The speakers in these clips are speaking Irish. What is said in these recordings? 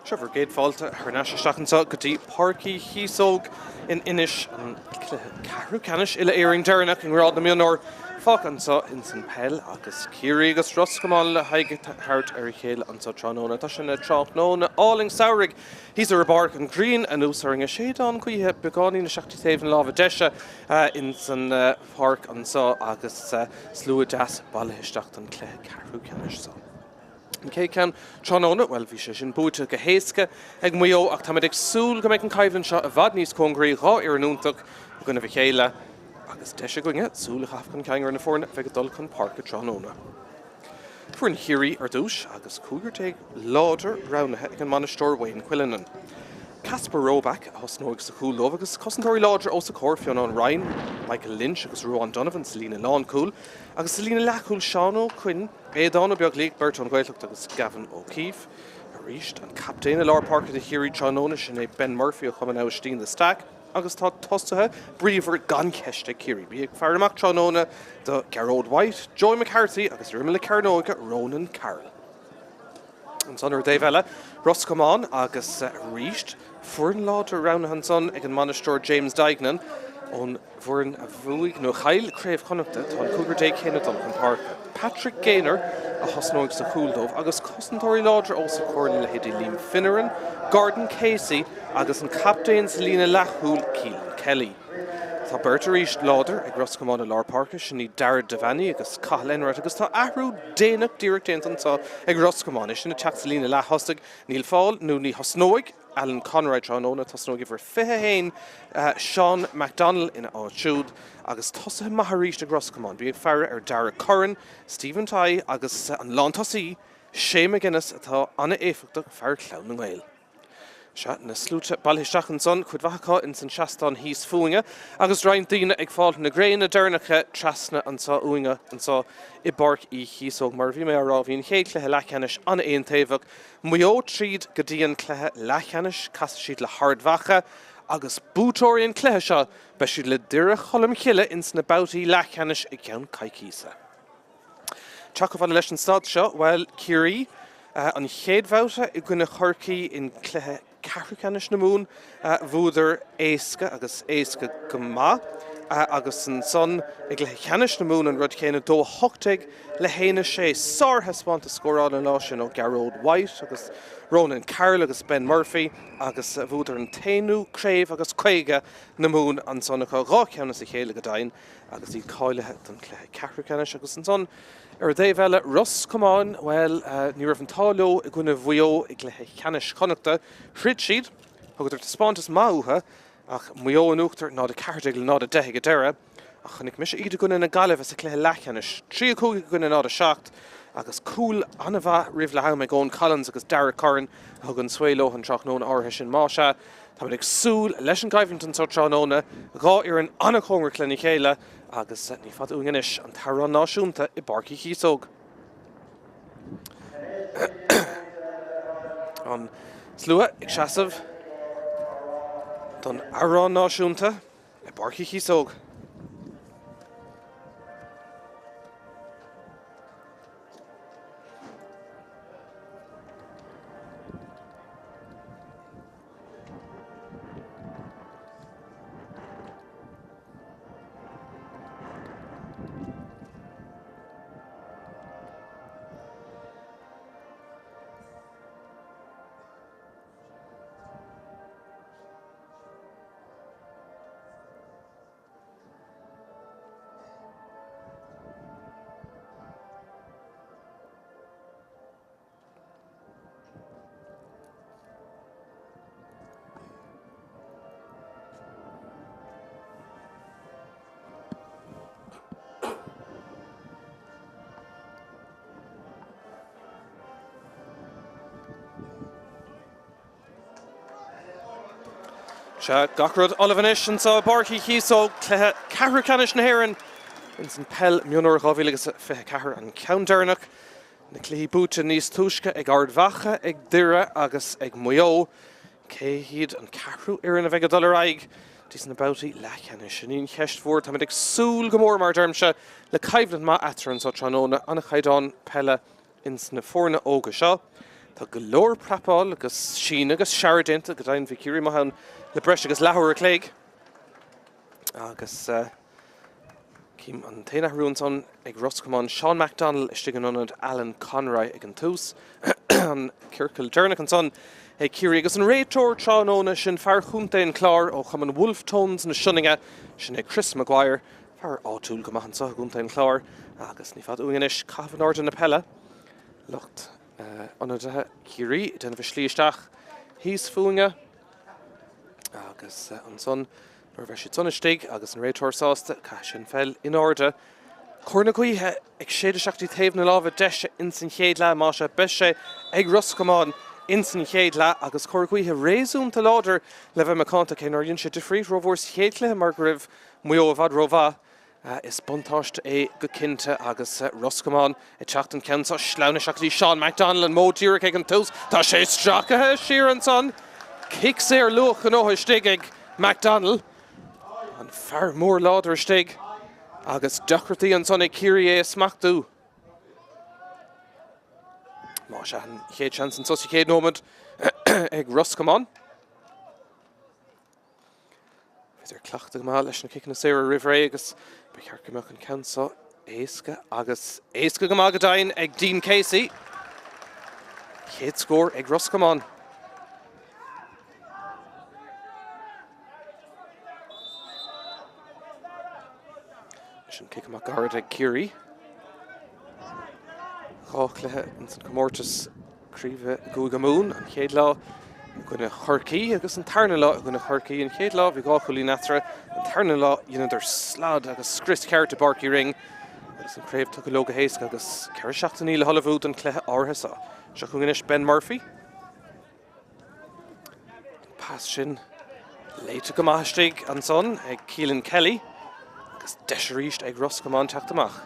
Seo bhur gcéad fáilte thar n-ais isteach anseo go dtí Páirc Uí Chíosóg in Inis, an cluiche ceathrú ceannais uile-Éireann deireanach i ngrád na mionúr fágtha anseo ins an peil agus Ciarraí agus Ros Comáin le haghaidh a thabhairt ar a chéile anseo tráthnóna. Tá sé ina tráthnóna álainn samhraidh thíos ar an bpáirc, an ghrian anuas orainn, séideán gaoithe beagáinín isteach taobh na láimhe deise ins an pháirc anseo agus slua deas bailithe isteach don chluiche ceathrú ceannais seo. An chéad cheann tráthnóna, bhuel, bhí sé sin buaite go héasca ag Maigh Eo ach táimid ag súil go mbeidh an choimhlint seo i bhfad níos cóngaraí, dhá fhoireann iontach i gcoinnibh a chéile agus deis againne súil a chaitheamh chun cinn ar na foirne a bheidh ag dul chun páirce tráthnóna. Foireann Chiarraí ar dtús agus cúigear láidir roghnaithe ag an mbainisteoir Wayne Quillinan. Kacper Robak a thosnóidh sa chúl dóibh agus cosantóirí láidre os a comhair, Fionán Ryan, Michael Lynch agus Ruadhán Donovan sa líne lánchúil agus sa líne leathchúil Seán Ó Coinn, Aodán Ó Beaglaoich, beirt ón Ghaeltacht agus Gavin O'Keeffe. Arís, an captaen i lár páirce do Chiarraí tráthnóna, sin é Ben Murphy ó Chumann Aibhistín de Staic agus tá tosaithe bríomhar gan cheist ag Ciarraí. Bí ag faire amach tráthnóna do Gearóid White, Joey McCarthy agus ar imeall na cearnóige, Ronan Carroll. Ansan ar an dtaobh eile, Ros Comáin agus arís foireann láidir roghnaithe ansan ag an mbainisteoir James Duignan ón bhfoireann a bhuaigh nó a chaill Craobh Chonnachta. Tá an cúigear céanna ag dul chun páirce. Patrick Gaynor a thosnóidh sa chúl dóibh agus cosantóirí láidre os a comhair le leithéidí Liam Finneran, Gordon Casey agus an captaen sa líne leathchúil Keelan Kelly. Tá beirt arís láidir ag Ros Comáin i lár páirce, sin iad Darragh Devaney agus Cathal Enright agus tá athrú déanach díreach déanta anseo ag Ros Comáin, é sin ag teacht sa líne leath-thosaigh. Níl fáil, nó ní thosnóidh, Alan Conroy tráthnóna, tosnóidh uimhir 21 Seán McDonnell ina áit siúd agus tosaithe maithe arís ag Ros Comáin. Bí ag faire ar Darragh Curran, Stephen Tighe agus an lántosaí Shay McGuinness atá an-éifeachtach, fear Chlann na nGael. Sea, na sluaite bailithe isteach ansan, cuid mhaith acu ins an seastán thíos fúinne, agus roinnt daoine ag fáil na gréine deireanacha trasna anso uainne anso i bPáirc Uí Chíosóg. Mar a bhí mé á rá, bhí an chéad chluiche leathcheannais an-aontaobhach. Maigh Eo tríd go dtí an cluiche leathcheannais, casfaidh siad le hArd Mhacha, agus buaiteoirí an chluiche seo, beidh siad le Doire Cholm Chille ins na babhtaí leathcheannais i gceann coicíosa. Teacht chomh fada leis an staid seo, bhuel, Ciarraí, an chéad bhabhta i gcoinne Chorcaí in cluiche ceathrú ceannais na Mumhan, bhuadar éasca agus éasca go maith agus ansan i gcluiche ceannais na Mumhan an rud céanna, 2-18 le 1-6. Sárthaispeántas scórála an lá sin ó Gearóid White agus Ronan Carroll agus Ben Murphy agus bhuadar an t-aonú craobh agus 50 na Mumhan ansan acu, dhá cheann as a chéile go deimhin. agus iad cáilithe don chluiche ceathrú ceannais agus ansan ar an dtaobh eile Ros Comáin, bhuel, ní raibh an t-ádh leo i gcoinne Mhaigh Eo i gcluiche ceannais Chonnachta. Throid siad, thugadar taispeántas maith uathu ach Maigh Eo in uachtar 0-14 le 0-10 ag an deireadh. Ach chonaic mise iad i gcoinne na Gaillimhe sa chluiche leathcheannais, 3-5 i gcoinne 0-7 agus cúil an-mhaith roimh leath am ag Eoin Collins agus Darragh Curran a thug an svae leo an tráthnóna áirithe sin. Más ea, Táimid ag súil leis an gcoimhlint anseo tráthnóna, dhá fhoireann an-chóngarach lena chéile agus ní fada uainn anois an t-amhrán náisiúnta i bPáirc Uí Chíosóg. An slua ag seasamh don amhrán náisiúnta i bPáirc Uí Chíosóg. Sea, gach rud ullamh anois anseo i bPáirc Uí Chíosóg, cluiche ceathrú ceannais na hÉireann ins an peil mionúr 2024, an ceann deireanach. Na cluichí buaite níos túisce ag Ard Mhacha, ag Doire agus ag Maigh Eo. Cé hiad an ceathrú fhoireann a bheidh ag dul ar aghaidh dtí sna babhtaí leathcheannais? Sin í an cheist mhór. Táimid ag súil go mór, mar a deirimse, le coimhlint maith eatarthu anseo tráthnóna. An-chaighdeán peile ins na foirne óga seo. Tá go leor prapáil agus síneadh agus searradh déanta, go deimhin bhí Ciarraí amuigh ann le breis agus leathuair a chloig agus cím an t-aon athrú ansan ag Ros Comáin, Seán McDonnell istigh in ionad Alan Conroy ag an tús. An ciorcal deireanach ansan ag Ciarraí agus an réiteoir tráthnóna sin fear chontae an Chláir ó chumann Wolfe Tones na Sionainne, sin é Chris Maguire, fear áitiúil go maith anso i gcontae an Chláir agus ní fada uainn anois caitheamh in airde na peile. Lucht ionadaithe Chiarraí ag déanamh a slí isteach thíos fúinne agus ansan nuair a bheidh siad san istigh agus an réiteoir sásta, caithfidh sé an pheil in airde. Cóir na gaoithe ag séideadh isteach dtí taobh na láimhe deise ins an chéad leath, más ea beidh sé ag Ros Comáin ins an chéad leath agus cóir gaoithe réasúnta láidir le bheith macánta, cé nár dhein sé difríocht rómhór sa chéad chluiche mar go raibh Maigh Eo i bhfad rómhaith. Is buntáiste é go cinnte agus Ros Comáin ag teacht an ceann seo sleamhnaithe isteach go dtí Seán McDonnell, an modh díreach ag an tús. Tá sé stracaithe siar ansan. Cic saor luath gnóthaithe istigh ag McDonnell. An fear mór láidir istigh agus deacrachtaí ansan ag Ciarraí é a smachtú. Más ea an chéad seans anso sa chéad nóiméad ag Ros Comáin. Bhíodar cleachta go maith leis na ciceanna saora roimh ré agus ba cheart go mbeadh an ceann seo éasca agus éasca go maith go deimhin ag Dean Casey. Chéad scór ag Ros Comáin. Leis an cic amach gairid ag Ciarraí. 2 chluiche ins an comórtas Craoibhe i gCúige Mumhan an chéad lá i gcoinne Chorcaí agus an tarna lá i gcoinne Chorcaí. An chéad lá bhí 2 chúilín eatarthu, an tarna lá dheineadar slad agus scrios ceart i bPáirc Uí Rinn agus an chraobh tugtha leo go héasca agus 4 seachtainí le hullmhú don chluiche áirithe seo. Seo chugainn anois Ben Murphy. An pas sin léite go maith istigh ansan ag Keelan Kelly agus deis arís ag Ros Comáin teacht amach.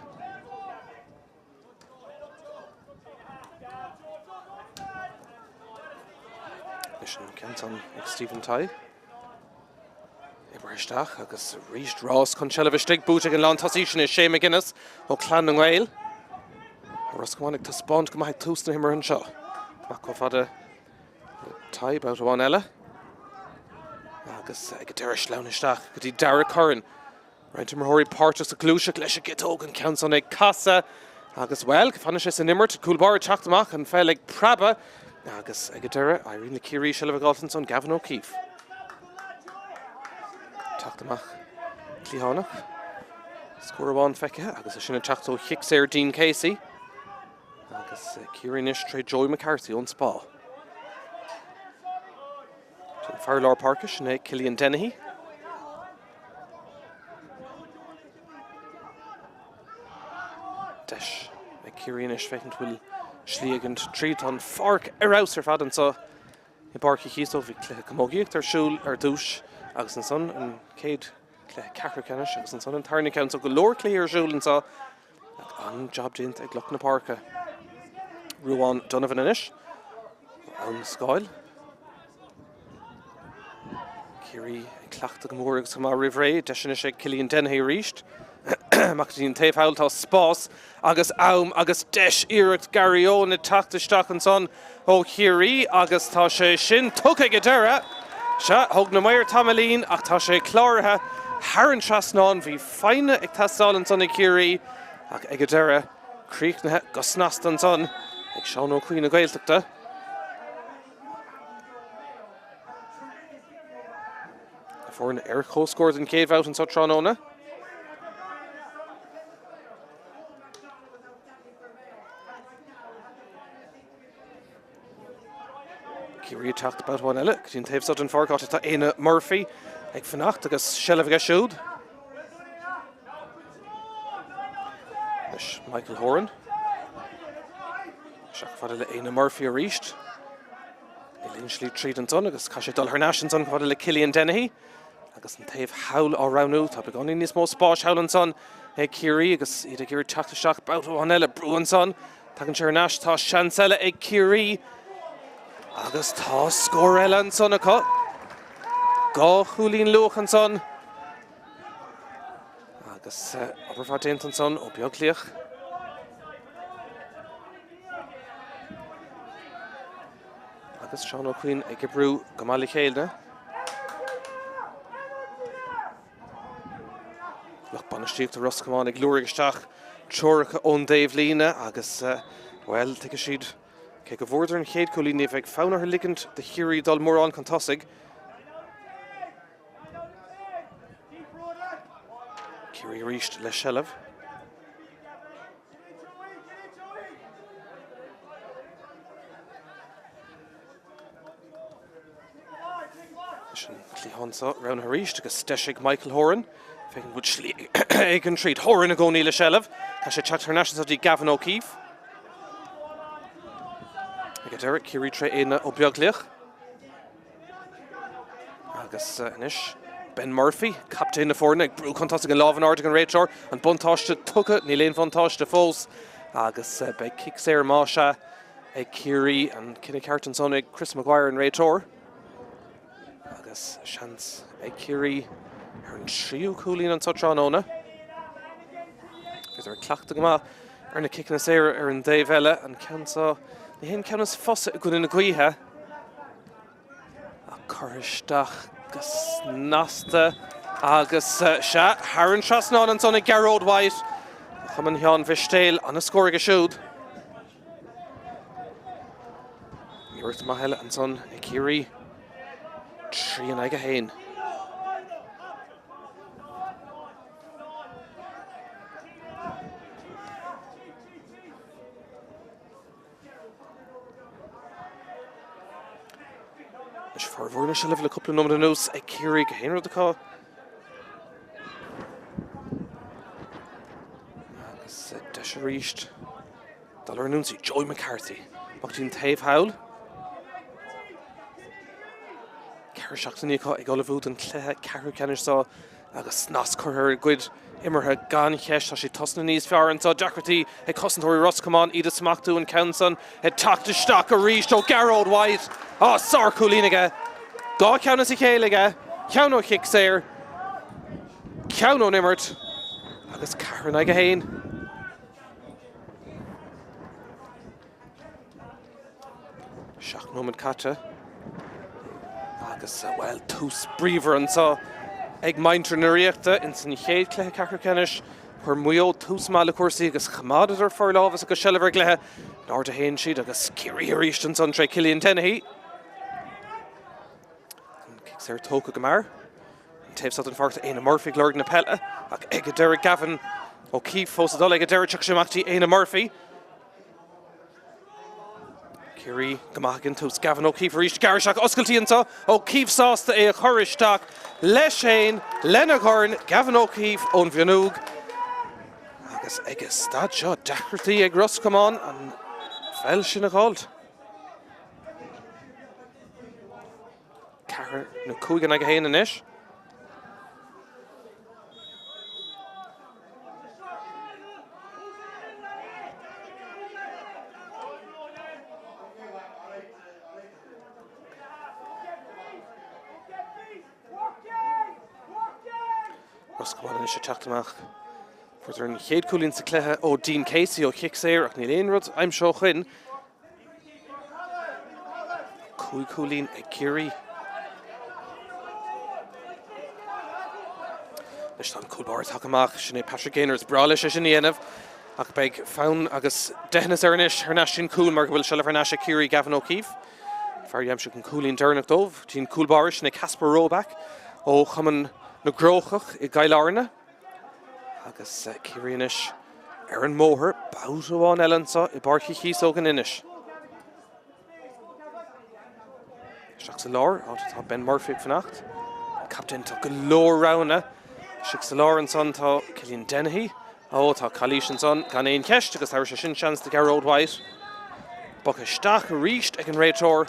Leis an ceann san ag Stephen Tighe. Oibrithe isteach agus arís rás chun seilbh istigh buaite ag an lántosaí sin é Shane McGuinness ó Clann na nGael. Ros Comáin ag taispeáint go maith ag tús na himeartha anseo. Amach chomh fada le Tighe babhta amháin eile. Agus ag an deireadh sleamhnaithe isteach go dtí Darragh Curran. Roinnt imreoirí páirteach sa ghluaiseacht leis an gciotóg, an ceann san ag casadh agus, bhuel, fanann sé san imirt, cúl báire ag teacht amach, an pheil ag preabadh agus ag an deireadh, éiríonn le Ciarraí seilbh a fháilt ansan, Gavin O'Keefe. Teacht amach cliathánach. Scór amháin feicthe agus é sin ag teacht ó chic saor Dean Casey. Agus Ciarraí anois tré Joey McCarthy ón spá. An fear lár páirce sin é Cillian Dennehy. Deis ag Ciarraí anois féachaint bhfuil slí éigint tríd. Tá an pháirc ar fheabhas ar fad anseo i bPáirc Uí Chíosóg. Bhí cluiche camógaíochta ar siúl ar dtús agus ansan an chéad chluiche ceathrú ceannais agus ansan an tarna ceann. So go leor cluichí ar siúl anseo. An-jab déanta ag lucht na páirce. Ruán Donovan anois. Abhainn na Scáil. Ciarraí ag cleachtadh go mór agus go maith roimh ré. Deis anois ag Cillian Dennehy arís. Amach go dtí an taobh thall tá spás agus am agus deis iarracht Gary Owen ag teacht isteach ansan ó Chiarraí agus tá sé sin tugtha ag an deireadh. Sea, thóg na maoir tamaillín ach tá sé cláraithe thar an trasnán. Bhí foighne ag teastáil ansan ag Ciarraí ach ag an deireadh, críochnaithe go snasta ansan ag Seán Ó Cuinn na Gaeltachta. Na foirne ar comhscór den chéad bhabhta anseo tráthnóna. Ciarraí ag teacht babhta amháin eile go dtí an taobh seo den pháirc áit atá Éanna Murphy ag fanacht agus seilbh aige siúd. Anois Michael Horan. Isteach fada le Éanna Murphy arís. Níl aon slí tríd ansan agus caithfidh sé dul thar n-ais ansan chomh fada le Cillian Dennehy. Agus an taobh thall á roghnú, tá beagáinín níos mó spáis thall ansan ag Ciarraí agus iad ag iarraidh teacht isteach babhta amháin eile. Brú ansan, tagann sé thar n-ais, tá seans eile ag Ciarraí agus tá scór eile ansan acu. 2 chúilín luath ansan agus obair mhaith déanta ansan ó Beaglaoich. agus Seán Ó Cuinn ag oibriú go maith le chéile. Lucht bainistíochta Ros Comáin ag liúirigh isteach treoracha ón dtaobhlíne agus, bhuel, tuigfidh siad, cé go bhfuaireadar an chéad chúilín, ní bheidh fonn orthu ligint do Chiarraí dul mórán chun tosaigh. Ciarraí arís le seilbh. Leis an cliathán seo roghnaithe arís agus deis ag Michael Horan. Féachaint an bhfuil slí éigin tríd. Horan i gcónaí le seilbh. Tá sé ag teacht thar n-ais anseo dtí Gavin O'Keefe. Ag an deireadh, Ciarraí tré Éanna Ó Beaglaoich. Agus anois Ben Murphy, captaen na foirne, ag brú chun tosaigh an lámh in airde ag an réiteoir. An buntáiste tugtha, níl aon bhuntáiste fós. Agus beidh cic saor más ea ag Ciarraí. An cinneadh ceart ansan ag Chris Maguire, an réiteoir. Agus seans ag Ciarraí ar an tríú cúilín anseo tráthnóna. Bhíodar ag cleachtadh go maith ar na ciceanna saora ar an dtaobh eile. An ceann seo, ní hé an ceann is fusa i gcoinne na gaoithe. Ach curtha isteach go snasta agus sea, thar an trasnán ansan ag Gearóid White. Chumann Sheáin Mhistéil, an-scór aige siúd. Iarracht maith eile ansan ag Ciarraí. 3 in aghaidh 1. Anois formhór na seilbhe le cúpla nóiméad anuas ag Ciarraí gach aon rud acu. Agus deis arís dul ar an ionsaí. Joey McCarthy amach go dtí an taobh thall. 4 seachtainí acu ag ullmhú don chluiche ceathrú ceannais seo. Agus snas curtha ar a gcuid imeartha gan cheist, tá siad tosnaithe níos fearr anseo. Deacrachtaí ag cosantóirí Ros Comáin iad a smachtú an ceann san ag teacht isteach arís ó Gearóid White. Á, sárchúilín aige! Dá cheann as a chéile aige, ceann ó chic saor, ceann ón imirt agus ceathair in aghaidh a haon. 7 nóiméad caite agus, bhuel, tús bríomhar anseo ag muintir na Ríochta ins an chéad chluiche ceathrú ceannais. Chuir Maigh Eo tús maith le cúrsaí agus choimeádadar forlámhas agus seilbh ar an gcluiche. In airde a théann siad agus Ciarraí arís ansan tré Cillian Dennehy. An cic saor tógtha go mear. An taobh seo den pháirc Éanna Murphy ag lorg na peile ach ag an deireadh Gavin O'Keefe fós ag dul ag an deireadh tiocfaidh sé amach dtí Éanna Murphy. Ciarraí go maith ag an tús. Gavin O'Keefe arís. Gearradh isteach oscailtí anseo. O'Keefe sásta é a chur isteach leis féin, lena dhorn. Gavin O'Keefe ón bhFionnúig. Agus ag an staid seo, deacrachtaí ag Ros Comáin an pheil sin a dh'fháilt. 4 nó 5 in aghaidh 1 anois. Ros Comáin anois ag teacht amach. Fuaireadar an chéad cúilín sa cluiche ó Dean Casey ó chic saor ach níl aon rud aimsithe ó shoin. 5 chúilín ag Ciarraí. Anois tá an cúl báire tagtha amach, sin é Patrick Gaynor, is breá leis é sin a dhéanamh ach beidh fonn agus deitheanas air anois thar n-ais dtí'n cúl mar go bhfuil seilbh thar n-ais ag Ciarraí, Gavin O'Keefe. Fear a d'aimsigh an cúilín deireanach dóibh dtí'n cúl báire, sin é Casper Roback ó Chumann na gCrócach i gCill Airne. Agus Ciarraí anois ar an mbóthar, babhta amháin eile anseo i bPáirc Uí Chíosóg in Inis. Isteach sa lár, áit atá Ben Murphy ag fanacht. An captaen, tá go leor roghanna. Istigh sa lár ansan tá Cillian Dennehy. Ó, tá calaois ansan gan aon cheist agus tabharfaidh sé sin seans do Gearóid White. Bogtha isteach arís ag an réiteoir.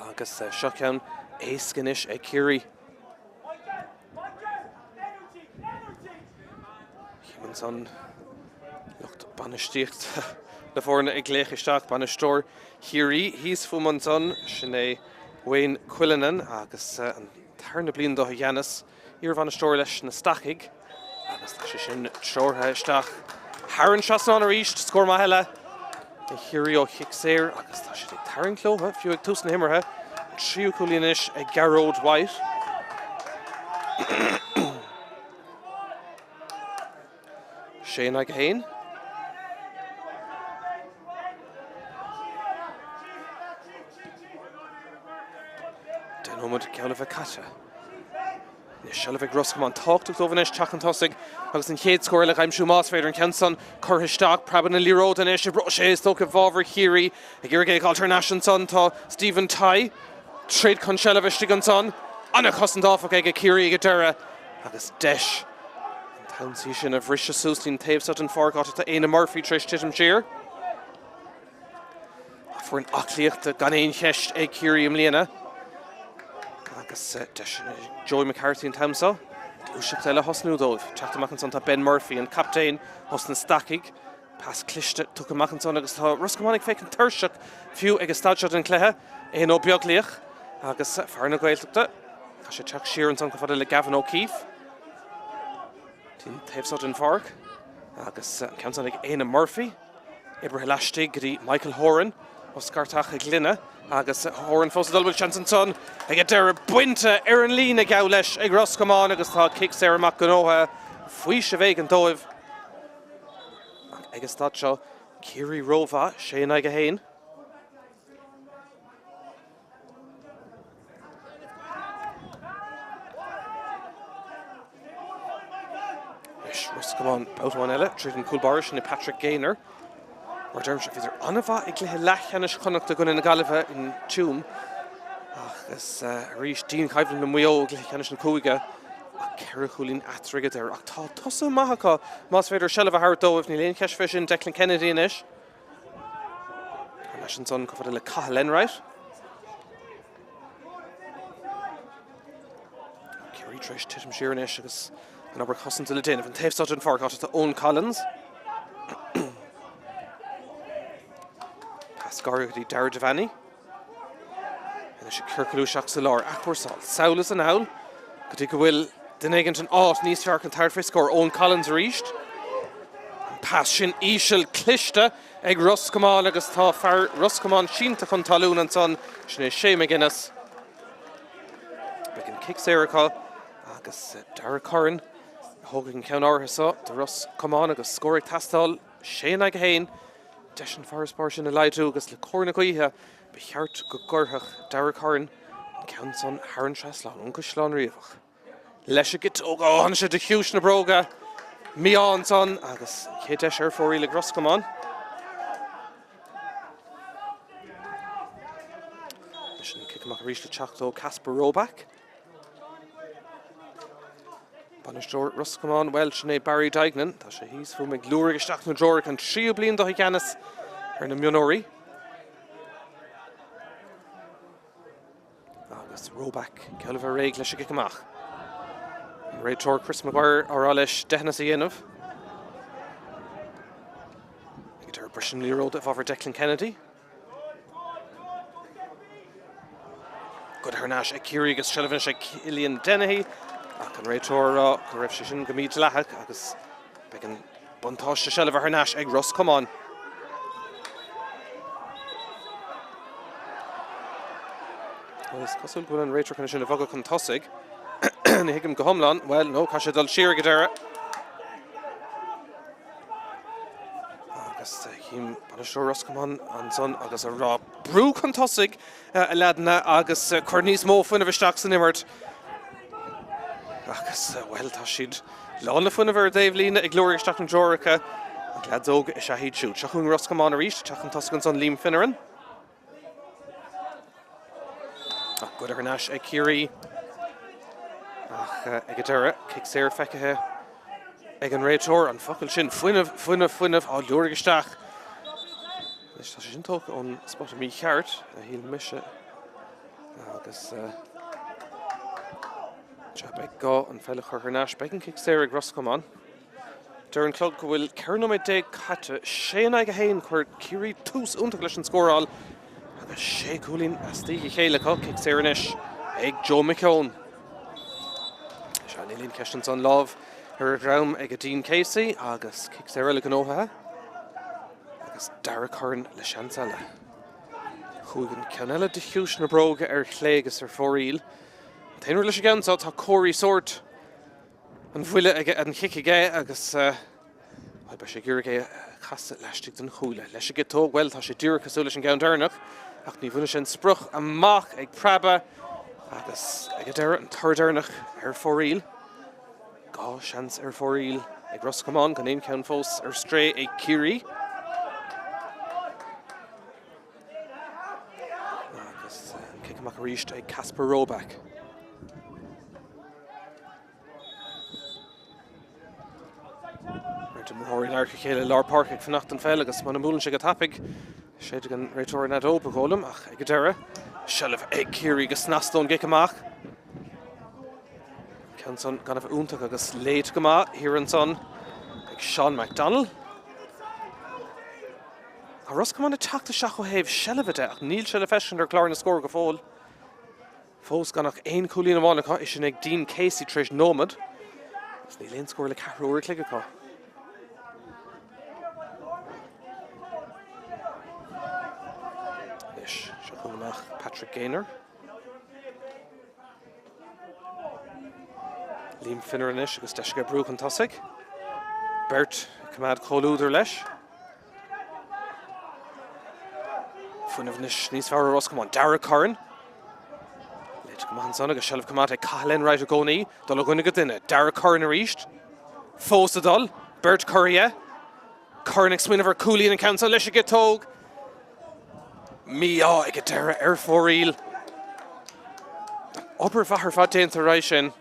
Agus seo ceann éasca anois ag Ciarraí. Chím ansan lucht bainistíochta na foirne ag glaoch isteach, bainisteoir Chiarraí thíos fúm ansan, sin é Wayne Quillinan agus an tarna bliain dó i gceannas, iarbhainisteoir leis na Stacaigh agus tá sé sin treoraithe isteach thar an trasnán arís, scór maith eile. Ag Ciarraí ó chic saor agus tá siad ag tarraingt leo, fiú ag tús na himeartha. An tríú cúilín anois ag Gearóid White. Sé in aghaidh 1. 10 nóiméad geall le bheith caite. Anois seilbh ag Ros Comáin. Tábhachtach dóibh anois teacht chun tosaigh agus an chéad scór eile a aimsiú más féidir. An ceann san curtha isteach. Preabann an liathróid anois. Oibreoidh sé is dócha i bhfabhar Chiarraí. Ag iarraidh é a fháilt thar n-ais ansan tá Stephen Tighe. Troid chun seilbh istigh ansan. An-chosaint áfach ag Ciarraí ag an deireadh agus deis an t-ionsaí sin a bhriseadh suas dtí'n taobh seo den pháirc áit atá Éanna Murphy tar éis titim siar. Foireann aclaíochta gan aon cheist ag Ciarraí i mbliana. Agus deis Joey McCarthy an t-am seo. Gluaiseacht eile a thosnú dóibh. Teacht amach ansan tá Ben Murphy, an captaen os na Stacaigh. Pas cliste tugtha amach ansan agus tá Ros Comáin ag féachaint tuirseach fiú ag an staid seo den chluiche. Eoin Ó Beaglaoich agus fear na Gaeltachta. Tá sé teacht siar ansan chomh fada le Gavin O'Keefe. Dtí'n taobh seo den pháirc agus an ceann san ag Éanna Murphy. Oibrithe laistigh go dtí Michael Horan ó Scairt Achadh Ghlinne agus Horan fós ag dul, bhfuil seans ansan ag an deireadh bainte ar an líne geall leis ag Ros Comáin agus tá cic saor amach gnóthaithe, faoiseamh éigin dóibh ach ag an staid seo Ciarraí rómhaith, 6 in aghaidh 1. Anois Ros Comáin babhta amháin eile tríd an cúl báire, sin é Patrick Gaynor. Mar a deirimse, bhíodar an-mhaith i gcluiche leathcheannais Chonnacht i gcoinne na Gaillimhe in Tuaim agus arís dianchoimhlint le Maigh Eo i gcluiche ceannais na cúige ach 4 chúilín eatarthu ag an deireadh. Ach tá tosú maith acu más féidir seilbh a thabhairt dóibh. Níl aon cheist fé sin Declan Kennedy anois. Thar n-ais ansan chomh fada le Cathal Enright. Ciarraí tar éis titim siar anois agus an obair chosanta le déanamh. An taobh seo den pháirc áit atá Eoin Collins. Pas gar go dtí Darragh Devaney. Anois ag ciorclú isteach sa lár, athchúrsáil sall is anall go dtí go bhfuil duine éigin in áit níos fearr chun tabhairt faoi scór. Eoin Collins arís. An pas sin íseal cliste ag Ros Comáin agus tá fear Ros Comáin sínte chun talún ansan. Sin é Shay McGuinness. Beidh an cic saor acu agus Darragh Curran a thógfaidh an ceann áirithe seo do Ros Comáin agus scór ag teastáil. 6 in aghaidh 1, deis an farasbarr sin a laghdú agus le cóir na gaoithe ba cheart go gcuirfeadh Darragh Curran an ceann san thar an trasnán ón gCaisleán Riabhach. Leis an gciotóg, ó tháinig sé de chiumhais na bróga, mí-ádh ansan agus an chéad deis ar fóraoil ag Ros Comáin. Leis an cic amach arís le teacht ó Casper Roback. Bainisteoir Ros Comáin, bhuel, sin é Barry Duignan. Tá sé thíos fúm ag liúraigh isteach na dtreoracha an tríú bliain dó i gceannas ar na mionúirí. Agus Roback geall le bheith réidh leis an gcic amach. An réiteoir Chris Maguire á rá leis deithneas a dhéanamh. Ag an deireadh briseann an liathróid i bhfabhar Declan Kennedy. Goidte thar n-ais ag Ciarraí agus seilbh anois ag Cillian Dennehy ach an réiteoir ag rá go raibh sé sin go mídhleathach agus beidh an buntáiste seilbhe thar n-ais ag Ros Comáin. Is cosúil go bhfuil an réiteoir chun é sin a bhogadh chun tosaigh. Ní thuigim go hiomlán. Bhuel, nó caithfidh sé dul siar ag an deireadh. Agus chím bainisteoir Ros Comáin ansan agus ag rá brú chun tosaigh a leaideanna agus cuir níos mó fuinnimh isteach san imirt. Agus, bhuel, tá siad lán le fuinneamh ar an dtaobhlíne ag liúraigh isteach na dtreoracha. Ach leaids óga is ea iad siúd. Seo chugainn Ros Comáin arís, teacht chun tosaigh ansan Liam Finneran. Ach goidte thar n-ais ag Ciarraí. Ach ag an deireadh, cic saor feicthe ag an réiteoir. An focal sin, fuinneamh, fuinneamh, fuinneamh, á liúraigh isteach. Anois tá sé sin tógtha ón spota mícheart, a shíl mise. Agus sea, beidh gá an pheil a chur thar n-ais. Beidh an cic saor ag Ros Comáin. Deir an clog go bhfuil 14 nóiméad caite, 6 in aghaidh 1. Chuir Ciarraí tús iontach leis an scóráil agus sé chúilín as a chéile acu. Cic saor anois ag Joe McKeown. Sea, níl aon cheist ansan, lámh ar a dhroim ag Dean Casey agus cic saor eile gnóthaithe. Agus Darragh Curran le seans eile. Chuaigh an ceann eile de chiumhais na bróige ar chlé agus ar fóraoil. An t-aon rud leis an gceann seo, tá comharthaí sóirt an bhuille aige, an chic aige agus bhuel, beidh sé ag iarraidh é a chasadh laistigh den chuaille. Leis an gciotóg, bhuel, tá sé díreach cosúil leis an gceann deireanach ach ní bhainfidh sé an sprioc amach ag preabadh agus ag an deireadh, an toradh deireanach ar fóraoil. 2 seans ar fóraoil ag Ros Comáin, gan aon cheann fós ar strae ag Ciarraí. Agus an cic amach arís ag Casper Roback. Roinnt imreoirí in adharca a chéile i lár páirce ag fanacht don pheil agus muna mbuaileann sé go tapaidh, séidfidh an réiteoir an fheadóg, ba dhóigh liom, ach ag an deireadh, seilbh ag Ciarraí go snasta ón gcic amach. Ceann san gan a bheith iontach agus léite go maith thiar ansan ag Seán McDonnell. Tá Ros Comáin ag teacht isteach ó thaobh seilbhe de ach níl sé le feiscint ar chlár na scór go fóill. Fós gan ach aon chúilín amháin acu, é sin ag Dean Casey tar éis nóiméad agus níl aon scór le ceathrú uair a chloig acu. Anois, seo chugainn amach Patrick Gaynor. Liam Finneran anois agus deis aige brú chun tosaigh. Beirt ag coimeád comhluadar leis. Fuinneamh anois níos fearr ó Ros Comáin. Darragh Curran. Léite go maith ansan agus seilbh coimeádta ag Cathal Enright i gcónaí. Dul ó dhuine go duine. Darragh Curran arís. Fós ag dul. Beirt curtha dhe. Curran ag smaoineamh ar chúilín an ceann seo leis an gciotóg. Mí-ádh ag an deireadh ar fóraoil. Obair mhaith ar fad déanta ar aghaidh sin.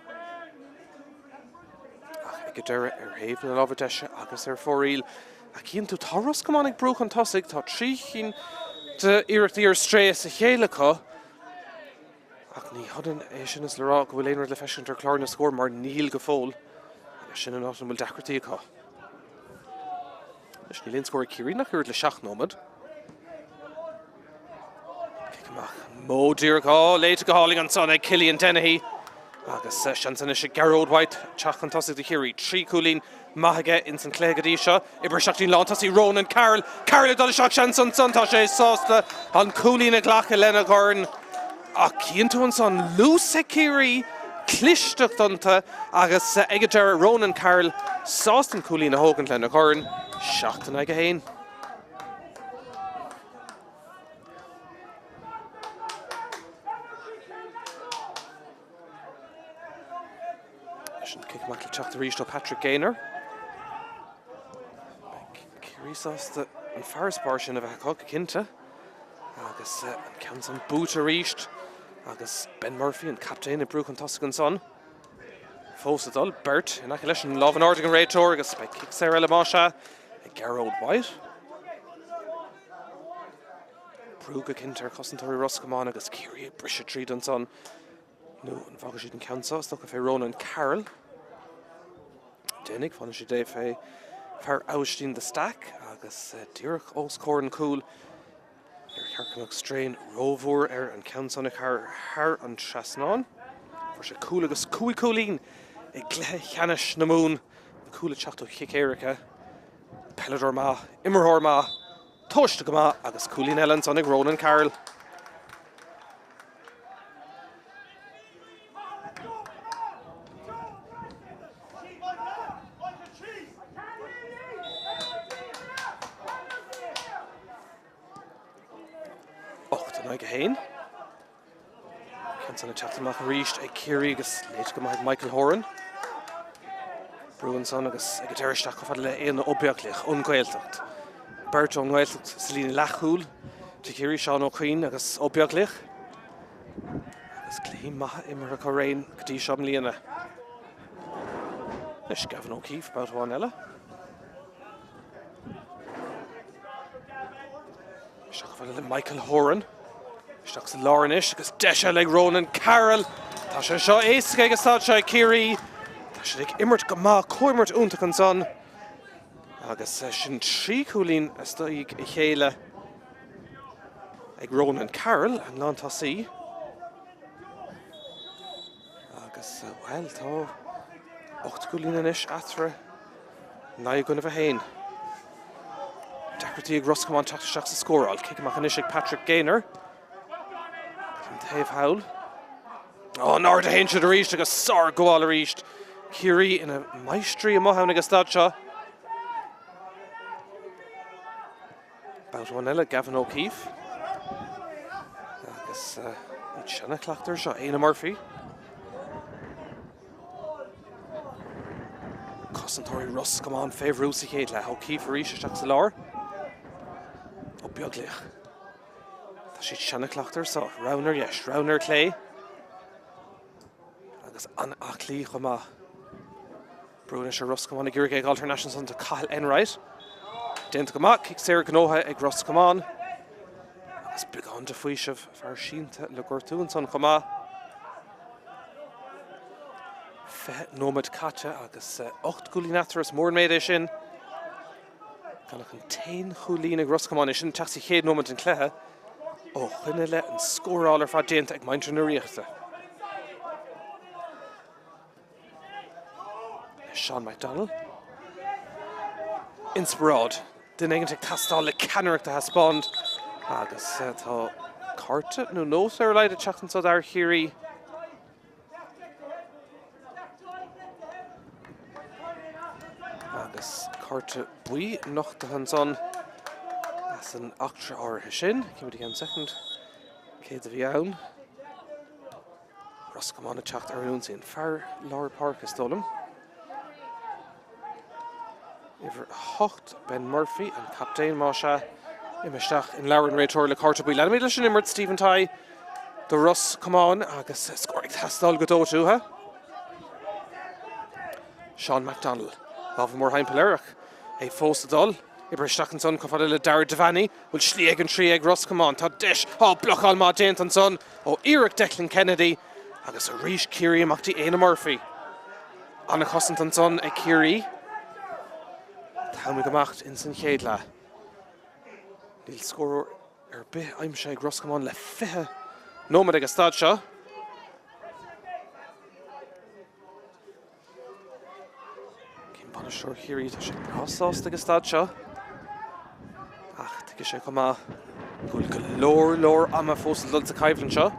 Ach ag an deireadh ar thaobh na láimhe deise agus ar fóraoil. Ach cíonn tú, tá Ros Comáin ag brú chun tosaigh, tá trí chinn d'iarrachtaí ar strae as a chéile acu. Ach ní hionann é sin is le rá go bhfuil aon rud le feiscint ar chlár na scór mar níl go fóill. Agus sin an áit ina bhfuil deacrachtaí acu. Anois níl aon scór ag Ciarraí nach oiread le 7 nóiméad. Cic amach modh díreach á léite go hálainn ansan ag Cillian Dennehy. Agus seans anois ag Gearóid White teacht chun tosaigh do Chiarraí. 3 chúilín maith aige ins an chluiche go dtí seo. Oibrigh isteach dtí'n lántosaí Ronan Carroll. Carroll ag dul isteach seans ansan tá sé sásta an cúilín a ghlacadh lena dhorn. Ach cíonn tú ansan luas ag Ciarraí, clisteacht iontu agus ag an deireadh Ronan Carroll sásta an cúilín a thógaint lena dhorn. 7 in aghaidh 1. Leis an cic amach le teacht arís ó Patrick Gaynor. Beidh Ciarraí sásta an farasbarr sin a bheith acu go cinnte. Agus an ceann san buaite arís agus Ben Murphy, an captaen, ag brú chun tosaigh ansan. Fós ag dul, beirt in aice leis an lámh in airde ag an réiteoir agus beidh cic saor eile más ea ag Gearóid White. Brú go cinnte ar chosantóirí Ros Comáin agus Ciarraí ag briseadh tríd ansan. Nó an bhfágfaidh siad an ceann seo, is dócha, fé Ronan Carroll. Déanfaidh, fanfaidh siad é fé fear Abhaistín de Staic agus díreach os comhair an chúil. Níor cheart go mbeadh strain rómhór air an ceann san a chur thar an trasnán. Fuair sé cúl agus cúig chúilín i gcluiche ceannais na Mumhan. An cúl ag teacht ó chic éirice. Peileadóir maith, imreoir maith, tomhaiste go maith agus cúilín eile ansan ag Ronan Carroll. 8 in aghaidh 1. Ceann san ag teacht amach arís ag Ciarraí agus léite go maith ag Michael Horan. Brú ansan agus ag an deireadh isteach chomh fada le Éanna Ó Beaglaoich ón Ghaeltacht. Beirt ón nGaeltacht sa líne leathchúil do Chiarraí, Seán Ó Cuinn agus Ó Beaglaoich. Agus cluichí maithe imeartha acu araon go dtí seo i mbliana. Anois Gavin O'Keefe, babhta amháin eile. Isteach chomh fada le Michael Horan. Isteach sa lár anois agus deis eile ag Ronan Carroll. Tá sé seo éasca ag an staid seo ag Ciarraí. Tá siad ag imirt go maith, comhimirt iontach ansan. Agus sin trí chúilín as a chéile ag Ronan Carroll, an lántosaí. Agus, bhuel, tá 8 gcúilín anois eatarthu, 9 i gcoinnibh 1. deacrachtaí ag Ros Comáin teacht isteach sa scóráil. Cic amach anois ag Patrick Gaynor. An taobh thall. Ó, in airde a théann siad arís agus sárghabháil arís. Ciarraí ina máistrí amuigh ann ag an staid seo. Babhta amháin eile, Gavin O'Keefe. Agus iad seanchleachta air seo, Éanna Murphy. Cosantóirí Ros Comáin fé bhrú sa chéad leath. O'Keefe arís isteach sa lár. Ó Beaglaoich. Tá siad seanchleachta air seo. Roinn ar dheis, roinn ar clé. Agus an-aclaí chomh maith. Brú anois ar Ros Comáin ag iarraidh é a fháil thar n-ais ansan do Cathal Enright. Déanta go maith, cic saor gnóthaithe ag Ros Comáin. Agus beagán de faoiseamh, fear sínte le gortú ansan chomh maith. 20 nóiméad caite agus 8 gcúilín eatarthu, is mór an méid é sin. Gan ach an t-aon chúilín ag Ros Comáin, é sin ag teacht sa chéad nóiméad den chluiche. Ó shoin i leith an scóráil ar fad déanta ag muintir na Ríochta. Seán McDonnell. Inspioráid. Duine éigin ag teastáil le ceannaireacht a thaispeáint agus tá cárta nó nós ar a laghad ag teacht anseo d'fhear Chiarraí. Agus cárta buí nochtaithe ansan as an eachtra áirithe sin. Címid i gceann soicind céard a bhí ann. Ros Comáin ag teacht ar an ionsaí. An fear lár páirce, is dóigh liom. Uimhir 8, Ben Murphy, an captaen, más ea, imithe isteach in leabhar an réiteora le cárta buí. Leanfaimid leis an imirt, Stephen Tighe do Ros Comáin agus scór ag teastáil go dóite uathu. Seán McDonnell, lámha mórthimpeall air ach é fós ag dul. Oibrithe isteach ansan chomh fada le Darragh Devaney. Bhfuil slí ag an 3 ag Ros Comáin? Tá deis. Á, blocáil maith déanta ansan ó iarracht Declan Kennedy agus arís Ciarraí amach dtí Éanna Murphy. An-chosaint ansan ag Ciarraí. An t-am ag imeacht ins an chéad leath. Níl scór ar bith aimsithe ag Ros Comáin le 20 nóiméad ag an staid seo. Cén bainisteoir Chiarraí, tá sé breá sásta ag an staid seo. Ach tuigfidh sé chomh maith go bhfuil go leor leor ama fós le dul sa choimhlint seo.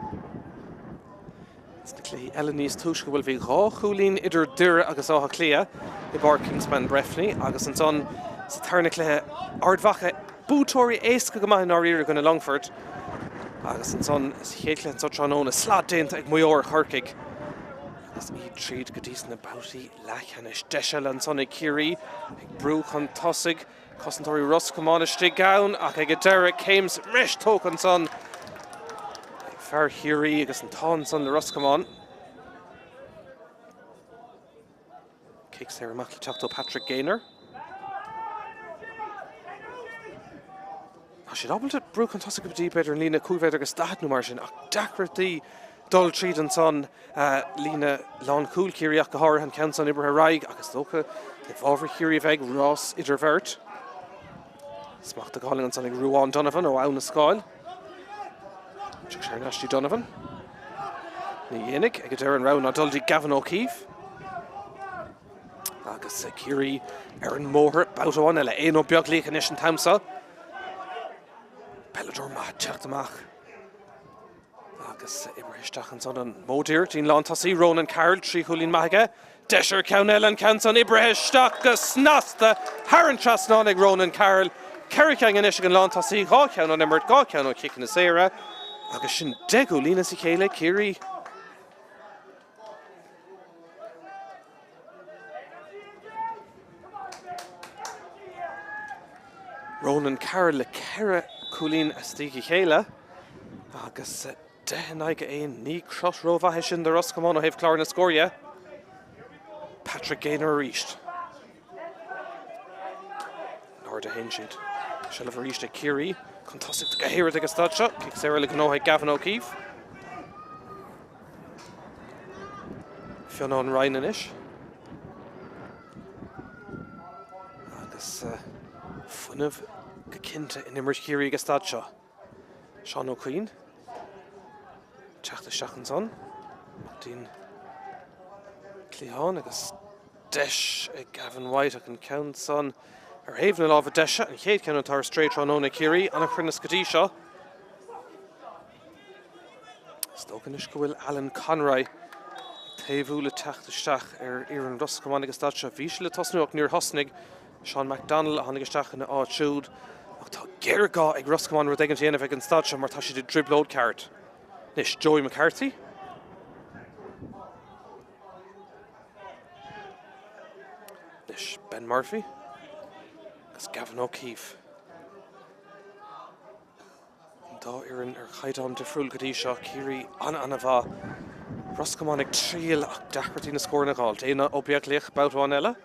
Sna cluichí eile níos túisce bhuel bhí dhá chúilín idir Doire agus Áth Cliath i bPáirc Kingspan Breffni agus ansan sa tarna cluiche Ard Mhacha buaiteoirí éasca go maith i ndáiríre i gcoinne Longfoirt agus ansan sa chéad chluiche anseo tráthnóna slad déanta ag Maigh Eo ar Chorcaigh. Agus iad tríd go dtí sna babhtaí leathcheannais. Deis eile ansan ag Ciarraí ag brú chun tosaigh. Cosantóirí Ros Comáin istigh ann ach ag an deireadh céim sa mbreis tógtha ansan ag fear Chiarraí agus an t-ádh ansan le Ros Comáin. Cic saor amach le teacht ó Patrick Gaynor. Tá siad ábalta brú chun tosaigh go dtí b'fhéidir an líne 5 mhéadar agus 40 nó mar sin ach deacrachtaí dul tríd ansan líne lánchúil Chiarraí ach go háirithe an ceann san oibrithe ar aghaidh agus is dócha i bhfabhar Chiarraí a bheidh rás idir bheirt. Smacht go hálainn ansan ag Ruán Donovan ó Abha na Scáil. Tiocfaidh sé thar n-ais dtí Donovan. Ní dhéanfaidh ag an deireadh an rogha ná dul dtí Gavin O'Keefe. Agus Ciarraí ar an mbóthar babhta amháin eile. Éanna Ó Beaglaoich anois an t-am seo. Peileadóir maith teacht amach. Agus oibrithe isteach ansan an mód dtí'n lántosaí Ronan Carroll, 3 chúilín maith aige. Deis ar cheann eile, an ceann san oibrithe isteach go snasta thar an trasnán ag Ronan Carroll. Ceithre cheann anois ag an lántosaí, dhá cheann ón imirt, dhá cheann ó chiceanna saora. Agus sin 10 gcúilín as a chéile ag Ciarraí. Ronan Carroll le ceithre chúilín as a chéile agus 10 in aghaidh 1. Ní crot rómhaith é sin do Ros Comáin ó thaobh chlár na scór dhe. Patrick Gaynor arís. In airde a théann siad. Seilbh arís ag Ciarraí chun tosaigh go héirid ag an staid seo. Cic saor eile gnóthaithe ag Gavin O'Keefe. Fionnán Ryan anois. Agus fuinneamh go cinnte in imirt Chiarraí ag an staid seo. Seán Ó Cuinn. Teacht isteach ansan. Dtí'n cliathán agus deis ag Gavin White ach an ceann san. Ar thaobh na láimhe deise, an chéad cheann atá ar strae tráthnóna ag Ciarraí, an-chruinneas go dtí seo. Is dócha anois go bhfuil Alan Conroy ag taobhú le teacht isteach ar fhoireann Ros Comáin ag an staid seo. Bhí sé le tosnú ach níor thosnaigh. Seán McDonnell a tháinig isteach ina áit siúd. Ach tá géarghá ag Ros Comáin rud éigin a dhéanamh ag an staid seo mar tá siad i dtrioblóid ceart. Anois Joey McCarthy. Anois Ben Murphy agus Gavin O'Keefe. An dá fhoireann ar chaighdeán difriúil go dtí seo, Ciarraí an-an-mhaith, Ros Comáin ag triail ach deacrachtaí na scóranna a fháil. Éanna Ó Beaglaoich babhta amháin eile.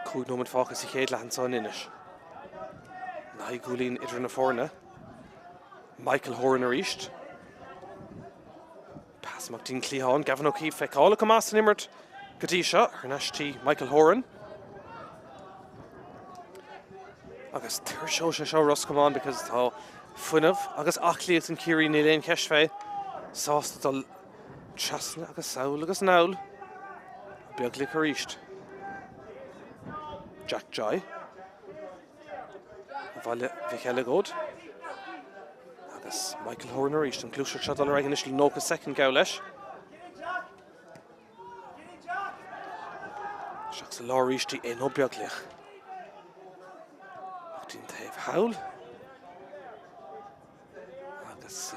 5 nóiméad fágtha sa chéad leath anseo in Inis. 9 gcúilín idir na foirne. Michael Horan arís. Pas amach dtí'n cliathán, Gavin O'Keefe feiceálach go maith san imirt go dtí seo, thar n-ais dtí Michael Horan. Agus tuirseoidh sé seo Ros Comáin because tá fuinneamh agus aclaíocht an Ciarraí níl aon cheist fé, sásta dul trasna agus sall agus anall. Beaglaoich arís. Jack Joy. Bhaile Mhic Eileagóid. Agus Michael Horan arís, an ghluaiseacht seo dul ar aghaidh anois le 90 soicind gabh leis. Isteach sa lár arís dtí Éanna Ó Beaglaoich. Amach dtí'n taobh thall. Agus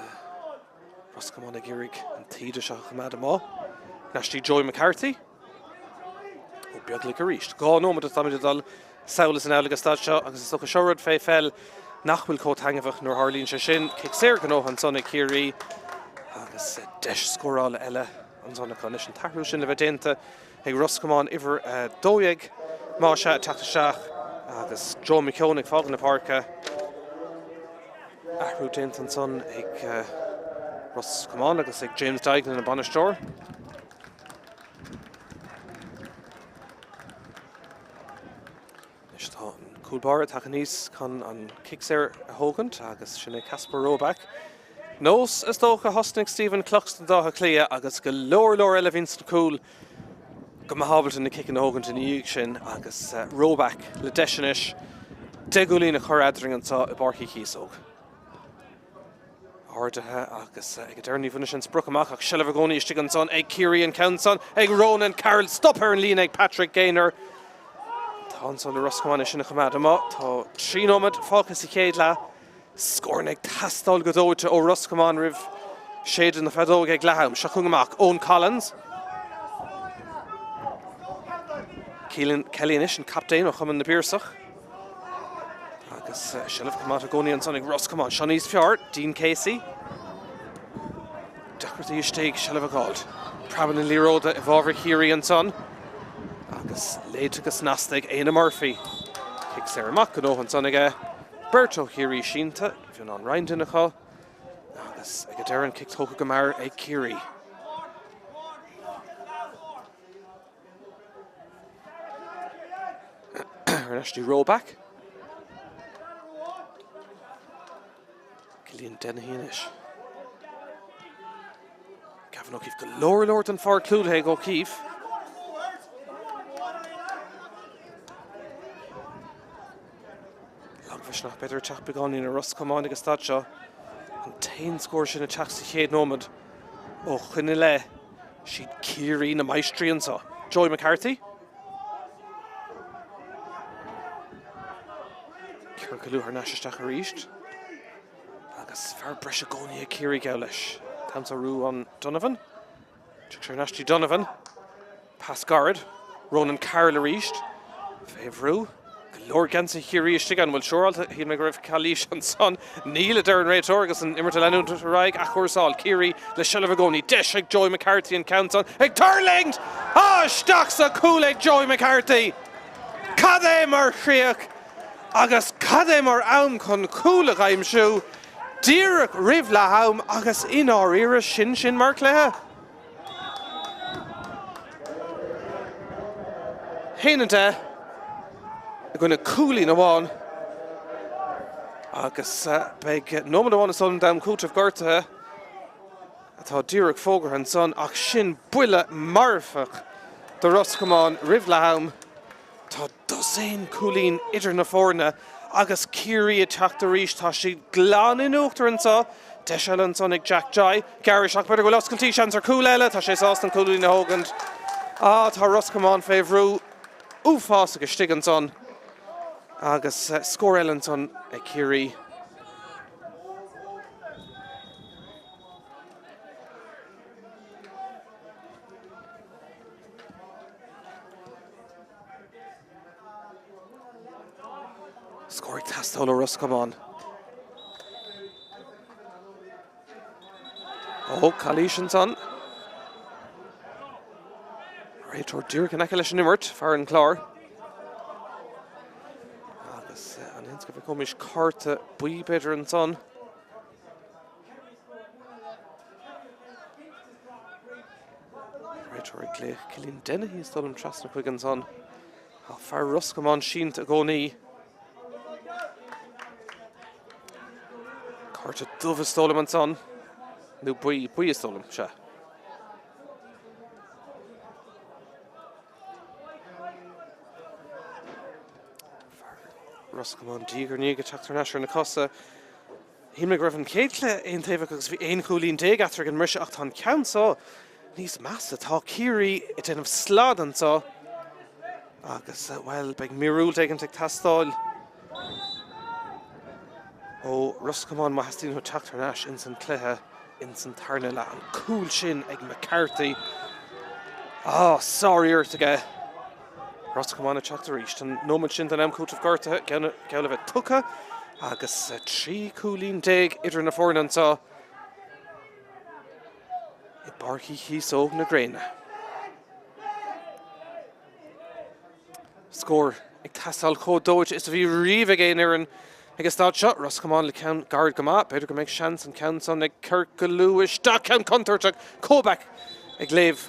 Ros Comáin ag iarraidh an taoide seo a choimeád amuigh. Thar n-ais dtí Joey McCarthy. Ó Beaglaoich arís. 2 nóiméad atáimid ag dul sall is anall ag an staid seo agus is dócha seo rud fé pheil nach bhfuil chomh taitneamhach nuair a tharlaíonn sé sin. Cic saor gnóthaithe ansan ag Ciarraí agus deis scórála eile ansan acu. Anois an t-athrú sin le bheith déanta ag Ros Comáin uimhir 12 más ea ag teacht isteach agus Joe McKeown ag fágáil na páirce. Athrú déanta ansan ag Ros Comáin agus ag James Duignan an bainisteoir. Anois tá an cúl báire tagtha aníos chun an cic saor a thógaint agus sin é Casper Roback. Nós is dócha thosnaigh Stephen Cluxton d'Áth Cliath agus go leor leor eile a bhíonn sa chúl go maith ábalta na ciceanna a thógaint ina dhiaidh sin agus Roback le deis anois 10 gcúilín a chur eadrainn anseo i bPáirc Uí Chíosóg. Ardaithe agus ag an deireadh ní bhaineann sin sprioc amach ach seilbh i gcónaí istigh ansan ag Ciarraí an ceann san ag Ronan Carroll. Stop ar an líne ag Patrick Gaynor. Tá ansan le Ros Comáin é sin a choimeád amuigh. Tá 3 nóiméad fágtha sa chéad leath. Scóranna ag teastáil go dóite ó Ros Comáin roimh séideadh na feadóige ag leath-am. Seo chugainn amach Eoin Collins. Keelan Kelly anois an captaen ó Chumann na bPiarsach. Agus seilbh coimeádta i gcónaí ansan ag Ros Comáin. Seo níos fearr, Dean Casey. Deacrachtaí istigh, seilbh a fháilt. Preabann an liathróid i bhfabhar Chiarraí ansan. Agus léite go snasta ag Éanna Murphy. Cic saor amach gnóthaithe ansan aige. Beirt ó Chiarraí sínte, bhí an roinnt duine acu. Agus ag an deireadh an cic tógtha go mear ag Ciarraí. Ar ais dtí Roback. Cillian Dennehy anois. Gavin O'Keefe go leor leor den pháirc clúdaithe ag O'Keefe. Lagmhisneach b'fhéidir ag teacht beagáinín ar Ros Comáin ag an staid seo. An t-aon scór sin ag teacht sa chéad nóiméad ó shoin i leith. Siad Ciarraí na máistrí anseo. Joey McCarthy. Ciorcalú thar n-ais isteach arís. Agus fear breise i gcónaí ag Ciarraí geall leis. An t-am seo Ruadhán Donovan. Tiocfaidh sé thar n-ais dtí Donovan. Pas gairid. Ronan Carroll arís. Fé bhrú. Go leor geansaí Chiarraí istigh ann. Bhuel siúráilte, shíl mé go raibh calaois ansan. Níl, a deir an réiteoir agus an imirt ag leanúint ar aghaidh. Athchúrsáil. Ciarraí le seilbh i gcónaí. Deis ag Joey McCarthy an ceann san ag tuirlingt! Á, isteach sa chúl ag Joey McCarthy! Cad é mar chríoch agus cad é mar am chun cúl a aimsiú! Díreach roimh leath am agus i ndáiríre sin sin mar chluiche. 1-10 i gcoinne cúilín amháin agus beidh nóiméad amháin is dóigh liom d'am cúitimh gortaithe atá díreach fógartha ansan ach sin buille marfach do Ros Comáin roimh leath am. Tá dosaen. Dosaen cúilín idir na foirne agus Ciarraí ag teacht arís. Tá siad glan in uachtar anseo. Deis eile ansan ag Jack Joy. Gearradh isteach, b'fhéidir go bhfuil oscailtí, seans ar chúl eile. Tá sé sásta an cúilín a thógaint. Ah, tá Ros Comáin fé bhrú uafásach istigh ansan agus scór eile ansan ag Ciarraí. Scór ag teastáil ó Ros Comáin. Ó, calaois ansan. Réiteoir díreach in aice leis an imirt, fear an Chláir. Agus an seans go bhfeicfimid cárta buí b'fhéidir ansan. Réiteoir ag glaoch Cillian Dennehy is dóigh liom trasna chuige ansan. Tá fear Ros Comáin sínte i gcónaí. Cárta dubh is dóigh liom ansan. Nó buí, buí is dóigh liom, sea. Fear Ros Comáin diaidh ar ndiaidh ag teacht thar n-ais ar na cosa. Shíl mé go raibh an chéad chluiche aontaobhach agus bhí 11 chúilín eatarthu ag an mbriseadh ach tá an ceann seo níos measa. Tá Ciarraí ag déanamh slad anseo agus, bhuel, beidh míorúilt éigin ag teastáil ó Ros Comáin má theastaíonn uathu teacht thar n-ais ins an chluiche ins an tarna leath. An cúl sin ag McCarthy. Ah, sáriarracht aige. Ros Comáin ag teacht arís. An nóiméad sin den am cúitimh gortaithe geall le bheith tugtha agus 13 cúilín idir na foirne anseo i bPáirc Uí Chíosóg na Gréine. Scór ag teastáil chomh dóite is a bhí riamh ag aon fhoireann ag an staid seo. Ros Comáin le ceann gairid go maith. B'fhéidir go mbeidh seans an ceann san ag ciorclú isteach. Ceann contúirteach. Kovac ag léamh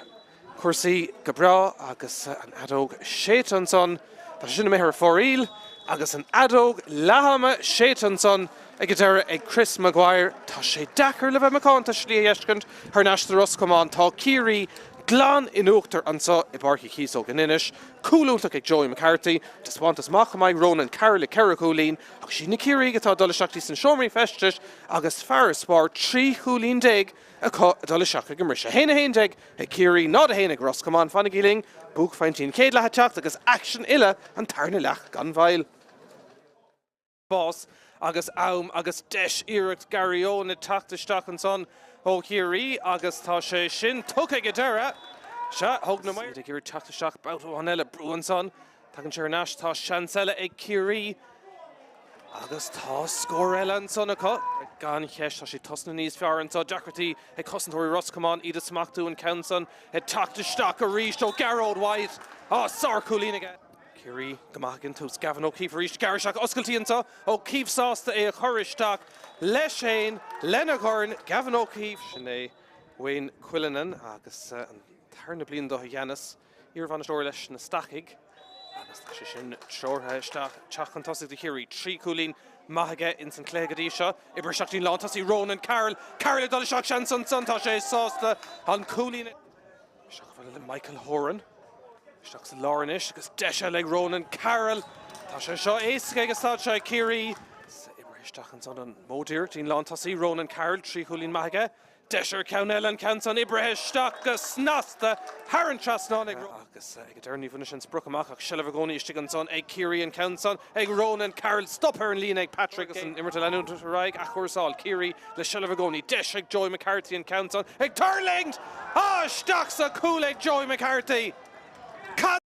cúrsaí go breá agus an fheadóg séidte ansan. Tá sé sin imithe ar fóraoil agus an fheadóg leath-ama séidte ansan ag an deireadh ag Chris Maguire. Tá sé deacair le bheith macánta slí a fheiscint thar n-ais do Ros Comáin. Tá Ciarraí glan in uachtar anso i bPáirc Uí Chíosóg in Inis. Cúl iontach ag Joey McCarthy. Taispeántas maith chomh maith Ronan Carroll le 4 chúilín agus siad na Ciarraígh atá ag dul isteach dtí sna seomraí feistis agus farasbarr 13 chúilín acu ag dul isteach ag an mbriseadh. 1-11 ag Ciarraí, 0-1 ag Ros Comáin. Fanaigí linn, buaicphointí an chéad leath ag teacht agus aicsean uile an tarna leath gan mhoill. Spás agus am agus deis iarracht Gary Owen ag teacht isteach ansan ó Chiarraí agus tá sé sin tugtha ag an deireadh. Sea, thug na Iad ag iarraidh teacht isteach babhta amháin eile, brú ansan. Tagann sé ar ais, tá seans eile ag Ciarraí agus tá scór eile ansan acu. Gan cheist, tá siad tosnaithe níos fearr anseo. Deacrachtaí ag cosantóirí Ros Comáin iad a smachtú an ceann san ag teacht isteach arís ó Gearóid White. Á, sárchúilín aige. Ciarraí go maith ag an tús. Gavin O'Keefe arís, gearradh isteach oscailtí anseo. O'Keefe sásta é a chur isteach leis féin, lena dhorn. Gavin O'Keefe. Sin é Wayne Cullinan agus an tarna bliain dó i gceannas. Iarbhainisteoir leis na Stacaigh agus tá sé sin treoraithe isteach teacht chun tosaigh do Chiarraí. 3 chúilín maith aige ins an chluiche go dtí seo. Oibrithe isteach dtí'n lántosaí Ronan Carroll. Carroll ag dul isteach seans ansan tá sé sásta an cúilín a. Isteach chomh fada le Michael Horan. Isteach sa lár anois agus deis eile ag Ronan Carroll. Tá sé seo éasca ag an staid seo ag Ciarraí. Oibrithe isteach ansan an móid dtí'n lántosaí Ronan Carroll. 3 chúilín maith aige. Deis ar cheann eile, an ceann san oibrithe isteach go snasta thar an trasnán ag. Agus ag an deireadh ní bhaineann sé an sprioc amach ach seilbh i gcónaí istigh ansan ag Ciarraí, an ceann san ag Ronan Carroll, stop ar an líne ag Patrick agus an imirt ag leanúint ar aghaidh, athchúrsáil Ciarraí le seilbh i gcónaí, deis ag Joey McCarthy an ceann san ag tuirlingt! Ah isteach sa chúl ag Joey McCarthy! Cad.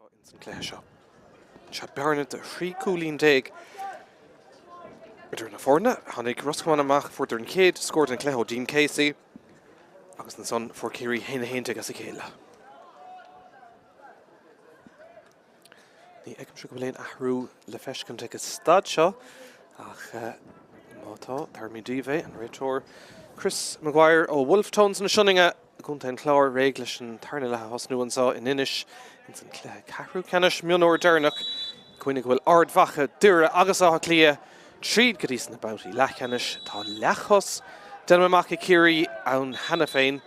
acu ins an cluiche seo. Sea, bearna de thrí cúilín déag idir na foirne. Tháinig Ros Comáin amach, fuaireadar an chéad scór den chluiche ó Dean Casey agus ansan fuair Ciarraí 1-11 as a chéile. Ní fheicimse go bhfuil aon athrú le feiscint ag an staid seo ach má tá, tabharfaimid daoibh é, an réiteoir Chris Maguire ó Wolfe Tones na Sionainne i gContae an Chláir réidh leis an tarna leath a thosnú anseo in Inis ins an cluiche ceathrú ceannais mionúr deireanach. Cuimhnigh go bhfuil Ard Mhacha, Doire agus Áth Cliath tríd go dtí sna babhtaí leathcheannais. Tá leathchos déanta amach ag Ciarraí ann cheana féin,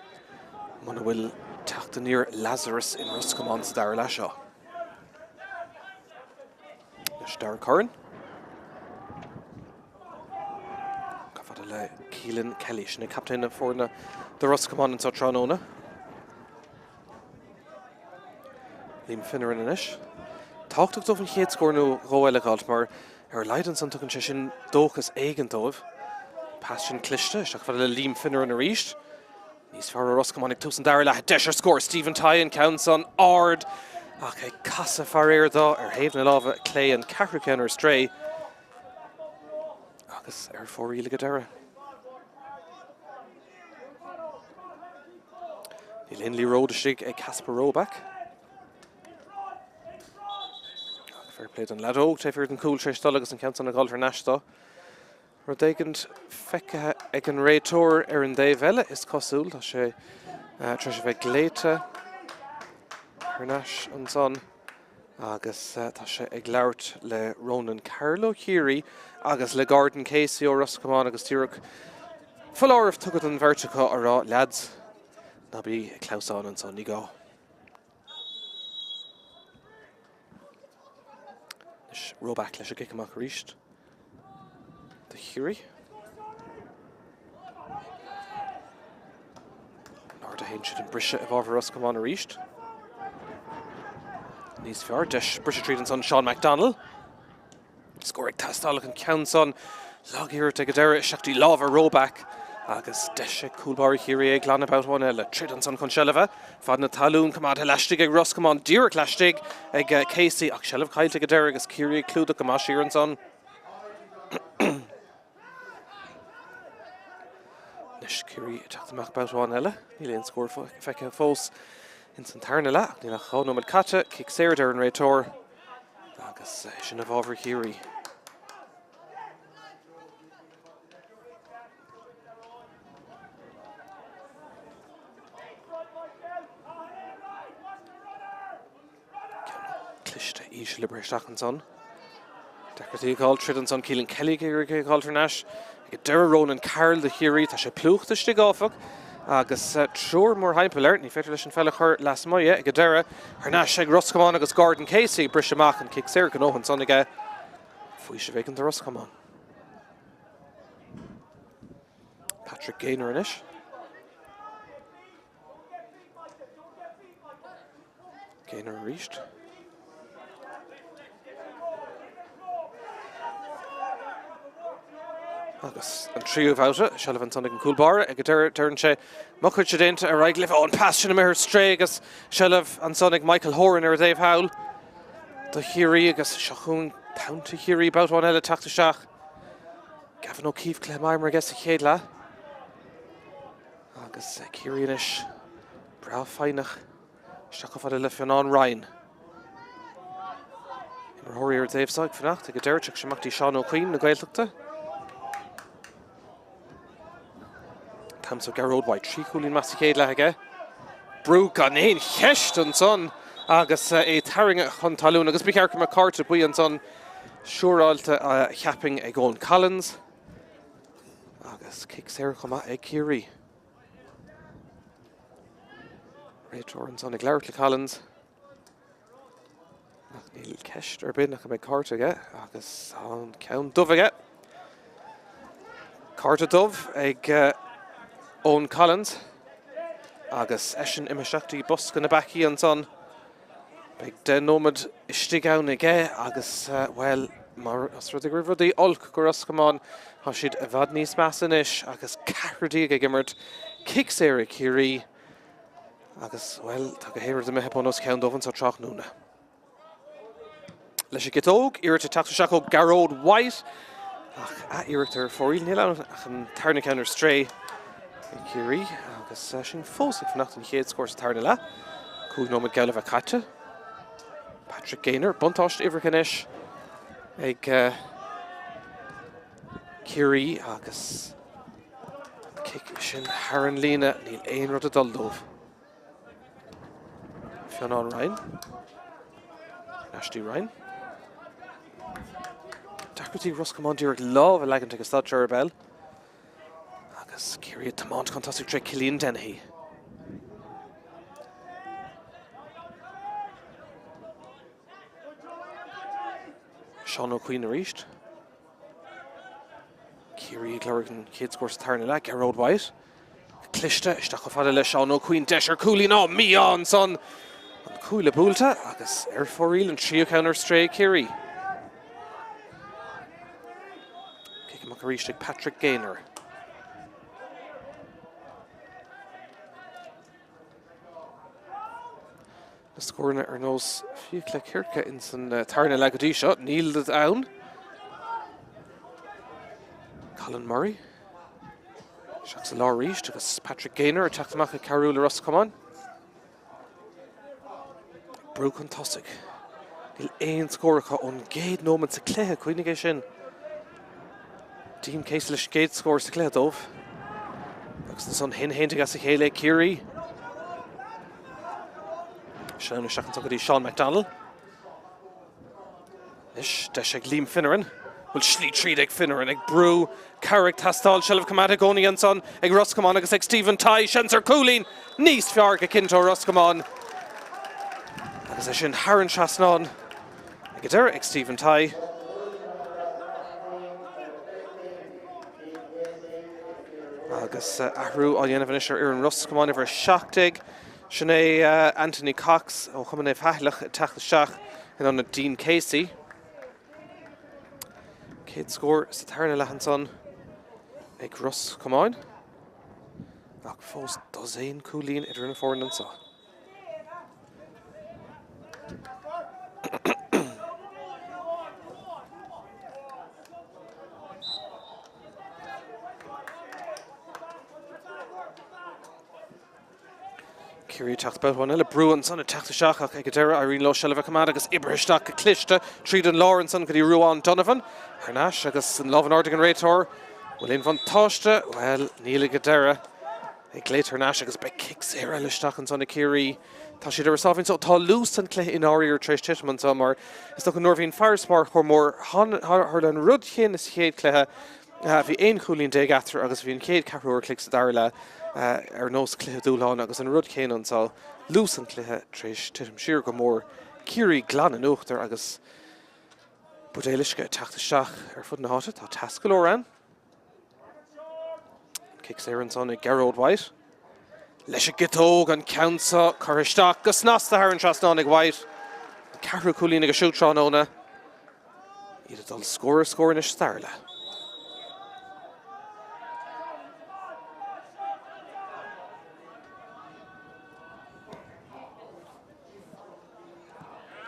muna bhfuil teacht aniar Lazarus in Ros Comáin sa dara leath seo. Anois Darragh Curran. Chomh fada le Keelan Kelly, sin é captaen na foirne do Ros Comáin anseo tráthnóna. Liam Finneran anois. Tábhachtach dóibh an chéad scór nó dhó eile a dh'fháilt mar ar a laghad ansan tugann sé sin dóchas éigin dóibh. Pas sin cliste, isteach fada le Liam Finneran arís. Níos fearr ó Ros Comáin ag tús an dara leath. Deis ar scór Stephen Tighe an ceann san ard ach ag casadh faraor dó ar thaobh na láimhe clé an ceathrú ceann ar strae agus ar fóraoil ag an deireadh. Níl aon liathróid istigh ag Casper Roback. Fair play don leaid óg taobh thiar den cúl tar éis dul agus an ceann san ag dul thar n-ais dó. Rud éigin feicthe ag an réiteoir ar an dtaobh eile, is cosúil. Tá sé tar éis a bheith glaoite thar n-ais ansan agus tá sé ag labhairt le Ronan Carroll ó Chiarraí agus le Gordon Casey ó Ros Comáin agus díreach foláireamh tugtha don bheirt acu a rá, Leaids, ná bí ag clamhsán ansan, ní gá. Anois Roback leis an gcic amach arís do Chiarraí. An ard a théann siad an briseadh i bhfabhar Ros Comáin arís. Níos fearr, deis briseadh tríd ansan Sean McDonnell. Scór ag teastáil ach an ceann san lag-iarracht ag an deireadh isteach dtí lámha Roback agus deis ag cúl báire Chiarraí é glanadh babhta amháin eile. Troid ansan chun seilbhe fad na talún coimeádtha laistigh ag Ros Comáin díreach laistigh ag Casey ach seilbh caillte ag an deireadh agus Ciarraí ag clúdach go maith siar ansan. Anois Ciarraí ag teacht amach babhta amháin eile. Níl aon scór feicthe fós ins an tarna leath ach níl ach 2 nóiméad caite. Cic saor a deir an réiteoir agus sin i bhfabhar Chiarraí. Cliste íseal oibrithe isteach ansan. Deacrachtaí ag gabháil tríd ansan. Keelan Kelly ag iarraidh é a fháil thar n-ais. Ag an deireadh Ronan Carroll do Chiarraí. Tá sé plúchta istigh áfach agus triúr mórthimpeall air. Ní féidir leis an pheil a chur lasmuigh dhe ag an deireadh. Thar n-ais ag Ros Comáin agus Gordon Casey ag briseadh amach an cic saor gnóthaithe ansan aige. Faoiseamh éigin do Ros Comáin. Patrick Gaynor anois. Gaynor arís. Agus an tríú babhta, seilbh ansan ag an cúl báire ag an deireadh, deireann sé, mo chuidse déanta ar aghaidh libh. Ó, an pas sin imithe ar strae agus seilbh ansan ag Michael Horan ar an dtaobh thall do Chiarraí agus seo chugainn pointe Chiarraí babhta amháin eile teacht isteach. Gavin O'Keefe cluiche maith imeartha aige sa chéad leath. Agus Ciarraí anois breá foighneach isteach chomh fada le Fionnán Ryan. Imreoirí ar an dtaobh seo ag fanacht ag an deireadh tiocfaidh sé amach dtí Seán Ó Cuinn na Gaeltachta. An t-am so Gearóid White, 3 chúilín maith sa chéad leath aige. Brú gan aon cheist ansan agus é tarraingthe chun talún agus ba cheart go mbeadh cárta buí ansan siúráilte cheapfainn ag Eoin Collins. Agus cic saor chomh maith ag Ciarraí. Réiteoir ansan ag labhairt le Collins. Ach níl ceist ar bith nach mbeidh cárta aige agus tá an ceann dubh aige. Cárta dubh ag Eoin Collins agus eisean imithe isteach dtí bosca na bpeacaí ansan. Beidh 10 nóiméad istigh ann aige agus, bhuel, más rud é go raibh rudaí olc go Ros Comáin, tá siad i bhfad níos measa anois agus ceathrar déag ag imirt, cic saor ag Ciarraí agus, bhuel, tá gach aon rud imithe bun os cionn dóibh anseo tráthnóna. Leis an gciotóg, iarracht ag teacht isteach ó Gearóid White ach ath-iarracht ar fóraoil. Níl ann ach an tarna ceann ar strae ag Ciarraí agus sinn fós ag fanacht an chéad scór sa tarna leath. 5 nóiméad geall le bheith caite. Patrick Gaynor, buntáiste uimhreacha anois ag Ciarraí agus an cic sin thar an líne, níl aon rud ag dul dóibh. Fionán Ryan. Ashley Ryan. Deacrachtaí ag Ros Comáin díreach lámh a leagaint ag an stad seo ar an bpeil. Agus Ciarraí ag tiomáint chun tosaigh tré Cillian Dennehy. Seán Ó Cuinn arís. Ciarraí ag lorg an chéad scór sa tarna leath, Gearóid White. Cliste, isteach chomh fada le Seán Ó Cuinn, deis ar chúilín, á, mí-ádh ansan! An cuaille buailte agus ar fóraoil an tríú ceann ar strae ag Ciarraí. Cic amach arís ag Patrick Gaynor. Na scóranna ar nós fiacla circe ins an tarna leath go dtí seo, níl ann. Colin Murray. Isteach sa lár arís agus Patrick Gaynor ag teacht amach ag cabhrú le Ros Comáin. Brú chun tosaigh. Níl aon scór acu ón gcéad nóiméad sa chluiche, cuimhnigh é sin. Dean Casey leis an gcéad scór sa chluiche dóibh. Agus ansan 1-11 as a chéile ag Ciarraí. Seán isteach anso go dtí Seán McDonnell. Anois deis ag Liam Finneran. Bhfuil slí tríd ag Finneran ag brú. Cabhair ag teastáil. Seilbh coimeádta i gcónaí ansan ag Ros Comáin agus ag Stephen Tighe. Seans ar chúilín níos fearr go cinnte ó Ros Comáin. Agus é sin thar an trasnán ag an deireadh ag Stephen Tighe. Agus athrú á dhéanamh anois ar fhoireann Ros Comáin uimhir 17. Sin é Anthony Cox ó Chumann Naomh Faithleach ag teacht isteach in ionad Dean Casey. Céad scór sa tarna leath ansan ag Ros Comáin. Ach fós dosaen cúilín idir na foirne anseo. Ciarraí ag teacht babhta amháin eile, brú ansan ag teacht isteach ach ag an deireadh éiríonn leo seilbh a choimeád agus oibrithe isteach go cliste tríd an lár ansan go dtí Ruán Donovan. Thar n-ais agus an lámh in airde ag an réiteoir. Bhfuil aon bhuntáiste? Bhuel, níl ag an deireadh. É glaoite thar n-ais agus beidh cic saor eile isteach ansan ag Ciarraí. Tá siad ar a sáimhín só. Tá luas an chluiche i ndáiríre tar éis titim anseo mar is dócha nuair a bhíonn farasbarr chomh mór tharla an rud chéanna sa chéad chluiche. Bhí 11 chúilín eatarthu agus bhí an chéad ceathrú uair a chloig sa dara leath ar nós cluiche dúshláin agus an rud céanna anseo, luas an chluiche tar éis titim siar go mór, Ciarraí glan in uachtar agus buidéil uisce ag teacht isteach ar fud na háite. Tá teas go leor ann. Cic saor ansan ag Gearóid White. Leis an gciotóg an ceann seo curtha isteach go snasta thar an trasnán ag White. An ceathrú cúilín aige siúd tráthnóna. Iad ag dul scór ar scór anois sa dara leath.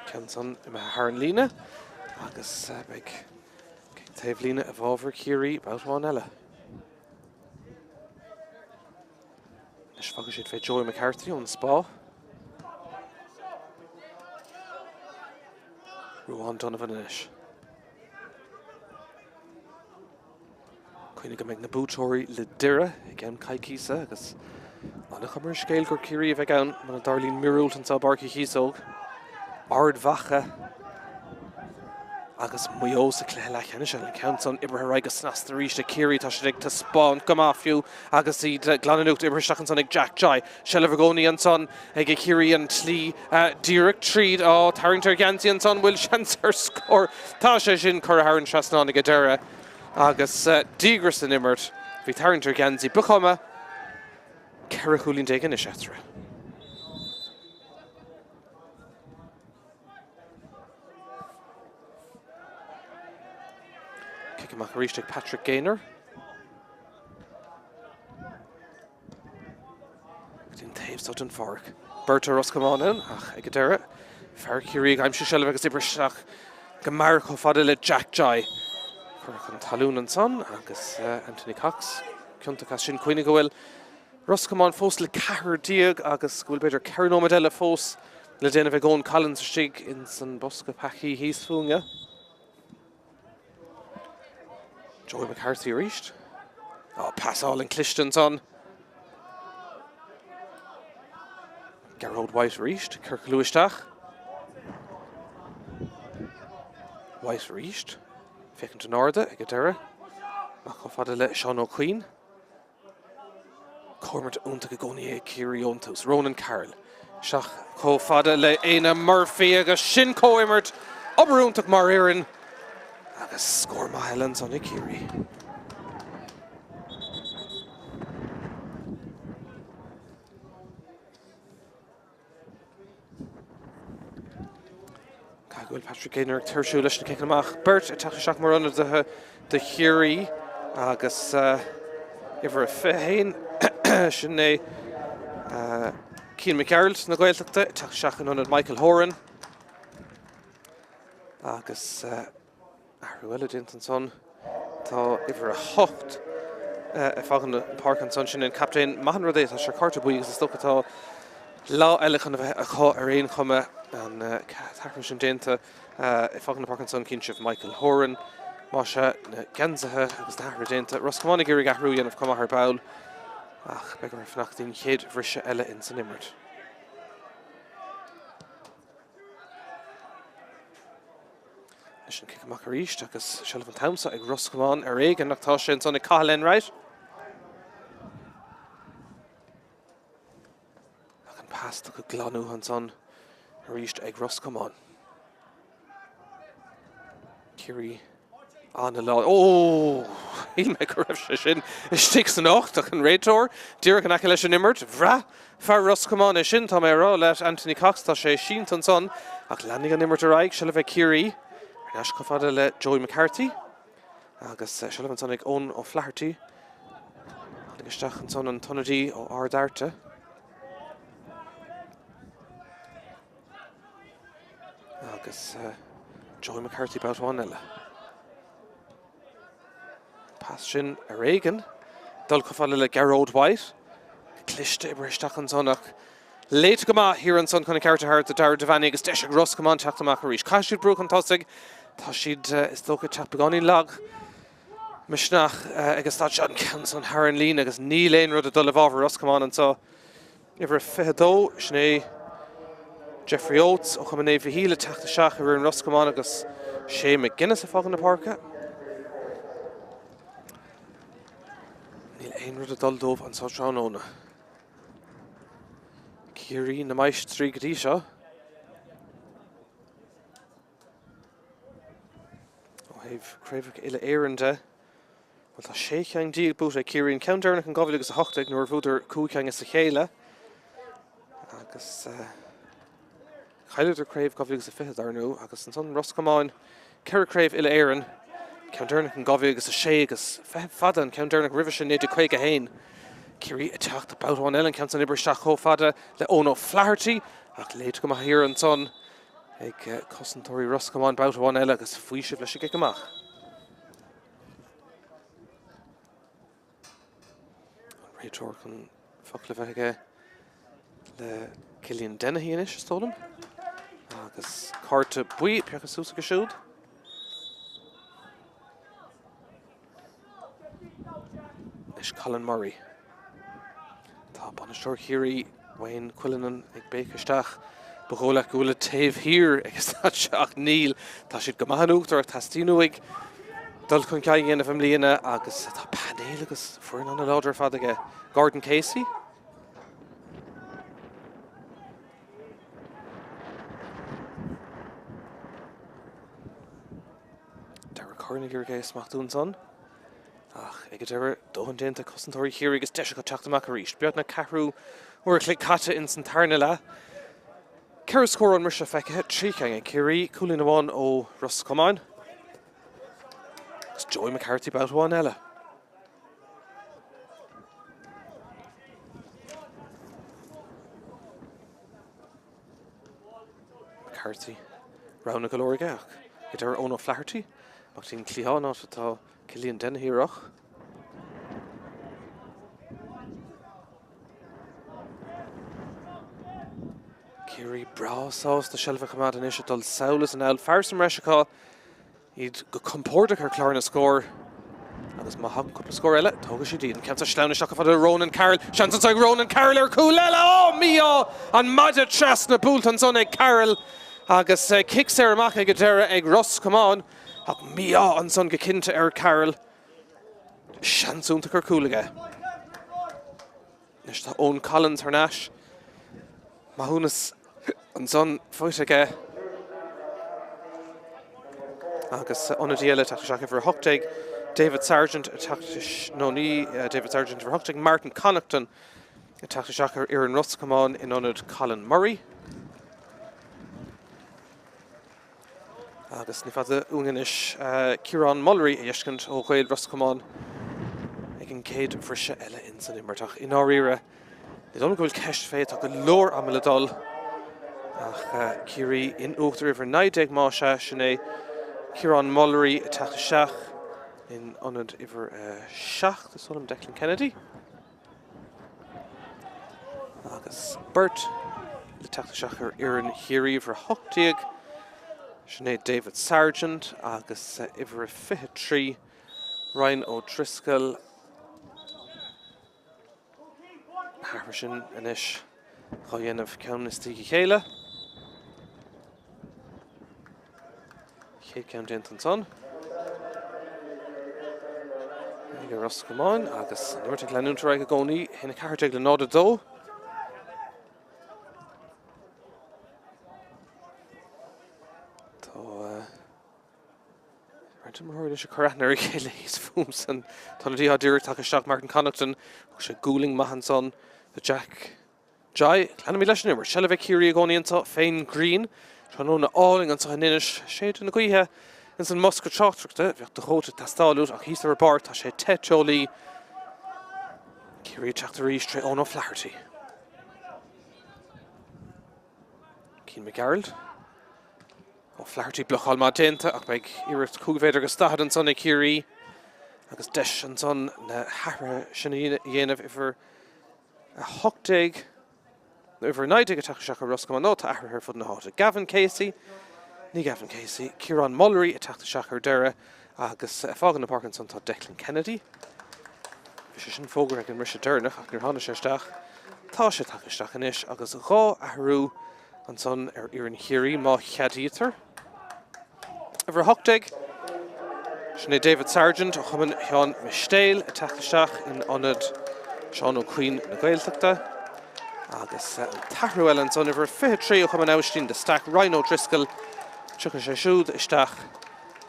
Ceann san imithe thar an líne agus beidh cic taobh líne i bhfabhar Chiarraí babhta amháin eile. Anois fágfaidh siad fé Joey McCarthy ón Spá. Ruán Donovan anois. Cuimhnigh go mbeidh na buaiteoirí le Doire i gceann coicíse agus an-chuma ar an scéal gur Ciarraí a bheidh ann muna dtarlaíonn míorúilt anseo i bPáirc Uí Chíosóg. Ard Mhacha agus Maigh Eo sa chluiche leathcheannais eile. An ceann san oibrithe ar aghaidh go snasta arís ag Ciarraí. Tá siad ag taispeáint go maith fiú agus iad glan in uachtar. Oibrithe isteach ansan ag Jack Joy. Seilbh i gcónaí ansan ag Ciarraí an tslí díreach tríd. Á, tarraingt ar gheansaí ansan, bhfuil seans ar scór? Tá sé sin curtha thar an trasnán ag an deireadh agus díograis san imirt. Bhí tarraingt ar gheansaí. Ba chuma. 14 chúilín anois eatarthu. Cic amach arís ag Patrick Gaynor. Go dtí an taobh seo den pháirc. Beirt ó Ros Comáin ann ach ag an deireadh, fear Chiarraí ag aimsiú seilbh agus oibrithe isteach. Go mear chomh fada le Jack Joy. Curtha chun talún ansan agus Anthony Cox ciontach as sin. Cuimhnigh go bhfuil Ros Comáin fós le 14 agus go bhfuil b'fhéidir 4 nóiméad eile fós le déanamh ag Eoin Collins istigh ins an bosca peacaí thíos fúinne. Joey McCarthy arís. Ó, pas álainn cliste ansan. Gearóid White arís, ciorclú isteach. White arís, féachaint in airde ag an deireadh. Amach chomh fada le Seán Ó Cuinn. Comhimirt iontach i gcónaí ag Ciarraí ón tús. Ronan Carroll isteach chomh fada le Éanna Murphy agus sin comhimirt obair iontach mar fhoireann agus scór maith eile ansan ag Ciarraí. Caithfidh go bhfuil Patrick Gaynor ag tuirsiú leis na ciceanna amach. Beirt ag teacht isteach mar ionadaithe do Chiarraí agus uimhir a 21, sin é Cian Mac Gearailt na Gaeltachta ag teacht isteach in ionad Michael Horan. Agus Athrú eile déanta ansan. Tá uimhir 8 ag fágaint na páirce ansan. Sin an captaen. Maith an rud é, tá sé ar chárta buí agus is dócha tá lá eile chun a bheith acu ar aon chuma. An t-athrú sin déanta ag fágaint na páirce ansan cinnte Michael Horan. Más ea, na geansaithe agus na hathruithe déanta. Ros Comáin ag iarraidh athrú a dhéanamh chomh maith ar ball ach beidh orthu fanacht don chéad bhriseadh eile ins an imirt. Leis an cic amach arís agus seilbh an t-am seo ag Ros Comáin ar éigean ach tá sé ansan ag Cathal Enright. Ach an pas tugtha glan uathu ansan arís ag Ros Comáin. Ciarraí an-láidir. Ó! Shíl mé go raibh sé sin istigh san uchtach an réiteoir díreach in aice leis an imirt. Bhraith fear Ros Comáin é sin, tá mé a rá leat, Anthony Cox, tá sé sínte ansan ach leanfaidh an imirt ar aghaidh. Seilbh ag Ciarraí ar ais chomh fada le Joey McCarthy agus seilbh ansan ag Eoin O'Flaherty. Tháinig isteach ansan an t-ionadaí ó Ard Fhearta. Agus Joey McCarthy babhta amháin eile. Pas sin ar éigean. Dul chomh fada le Gearóid White. Cliste oibrithe isteach ansan ach léite go maith thiar ansan chun an ceart a thabhairt do Darragh Devaney agus deis ag Ros Comáin teacht amach arís. Caithfidh siad brú chun tosaigh. Tá siad is dócha ag teacht beagáinín lag misneach ag an staid seo an ceann san thar an líne agus níl aon rud ag dul i bhfabhar Ros Comáin anseo. Uimhir 22, sin é Jeffrey Oates ó Chumann Naomh Mhichíl ag teacht isteach i bhfoireann Ros Comáin agus Shane McGuinness ag fágáil na páirce. Níl aon rud ag dul dóibh anseo tráthnóna. Ciarraí na máistrí go dtí seo. Ó thaobh craobhacha uile-Éireann de, bhuel tá 16 cheann buaite ag Ciarraí, an ceann deireanach in 2018 nuair a bhuadar 5 cheann as a chéile agus chailleadar craobh 2020 dar ndóigh agus ansan Ros Comáin ceithre craobh uile-Éireann, ceann deireanach in 2006 agus feitheamh fada an ceann deireanach roimhe sin 1951. Ciarraí ag teacht babhta amháin eile an ceann san oibrithe isteach chomh fada le Eoin O'Flaherty ach léite go maith thiar ansan ag cosantóirí Ros Comáin babhta amháin eile agus faoiseamh leis an gcic amach. An réiteoir chun focal a bheith aige le Cillian Dennehy anois, is dóigh liom. Agus cárta buí pioctha suas aige siúd. Anois Colin Murray. Tá bainisteoir Chiarraí, Wayne Quillinan, ag béiceadh isteach. Ba dhóigh leat go bhfuil an taobh thiar ag an staid seo ach níl. Tá siad go maith in uachtar ach teastaíonn uaidh dul chun cinn a dhéanamh i mbliana agus tá painéal agus foireann an-láidir ar fad aige. Gordon Casey. Darragh Curran ag iarraidh é a smachtú ansan ach ag an deireadh, dóthain déanta ag cosantóirí Chiarraí agus deis acu teacht amach arís. Beagnach ceathrú uair a chloig caite ins an tarna leath. Ceithre scór ón mbriseadh feicthe, 3 cheann ag Ciarraí, cúilín amháin ó Ros Comáin agus Joey McCarthy babhta amháin eile. McCarthy. Roghanna go leor aige ach Ag deireadh Eoin O'Flaherty, amach dtí an cliathán, áit atá Cillian Dennehy ach. Ciarraí breá sásta seilbh a choimeád anois ag dul sall is anall. Fear sa mbreis acu, iad go compordach ar chlár na scór agus má thagann cúpla scór eile, tógfaidh siad iad. An ceann seo sleamhnaithe isteach chomh fada le Ronan Carroll. Seans anseo ag Ronan Carroll ar chúl eile! Ó, mí-ádh! An maide trasna buailte ansan ag Carroll agus cic saor amach ag an deireadh ag Ros Comáin. Ach mí-ádh ansan go cinnte ar Carroll. Seans iontach ar chúl aige. Anois tá Eoin Collins thar n-ais. Maithiúnas ansan faighte aige. Agus ionadaí eile ag teacht isteach, uimhir 18, David Sargent ag teacht, nó ní David Sargent, uimhir 18, Martin Connaughton ag teacht isteach ar fhoireann Ros Comáin in ionad Colin Murray. Agus ní fada uainn anois Ciarán Mullery a fheiscint ó Ghaeil Ros Comáin ag an gcéad bhriseadh eile ins an imirt. Ach i ndáiríre, ní dóigh liom go bhfuil ceist fé, tá go leor ama le dul. Ach Ciarraí in uachtar uimhir 19 más ea, sin é Ciarán Mullery ag teacht isteach in ionad uimhir 7, is dóigh liom, Declan Kennedy. Agus beirt le teacht isteach ar fhoireann Chiarraí, uimhir 18, sin é David Sargent, agus uimhir 23, Ryan O'Driscoll. Na hathruithe sin anois dhá dhéanamh ceann i ndiaidh a chéile. Chéad ceann déanta ansan ag Ros Comáin agus an imirt ag leanúint ar aghaidh i gcónaí, 1-14 le 0-2. Tá roinnt imreoirí anois ag cur aithne ar a chéile thíos fúmsa. Tá na dí díreach tagtha isteach Martin Connaughton, thug sé gualainn maith ansan do Jack Joy. Leanfaimid leis an imirt. Seilbh ag Ciarraí i gcónaí anseo fén ngrian. Tráthnóna álainn anseo in Inis. Séideadh na gaoithe ins an mbosca tráchtaireachta. Bheadh do chóta ag teastáil uait ach thíos ar an bpáirc tá sé te teolaí. Ciarraí ag teacht arís tré Eoin O'Flaherty. Cian McGarrald. O'Flaherty blocáil maith déanta ach beidh iarracht 5 mhéadar agus 40 ansan ag Ciarraí agus deis ansan na hathruithe sin a dhéanamh uimhir 18, nó uimhir 19 ag teacht isteach ar Ros Comáin. Nó tá athruithe ar fud na háite. Gavin Casey, ní Gavin Casey, Ciarán Mullery ag teacht isteach ar deireadh agus ag fágáil na páirce ansan tá Declan Kennedy. Bhí sé sin fógartha ag an mbriseadh deireanach ach níor tháinig sé isteach. Tá sé tagtha isteach anois agus dhá athrú ansan ar fhoireann Chiarraí má cheadaítear. Uimhir 18, Sin é David Sargent ó Chumann Sheáin Mistéil ag teacht isteach in ionad Seán Ó Cuinn na Gaeltachta. Agus an t-athrú eile ansan, uimhir 23 ó Chumann Abhaistín de Staic, Ryan O'Driscoll, tiocfaidh sé siúd isteach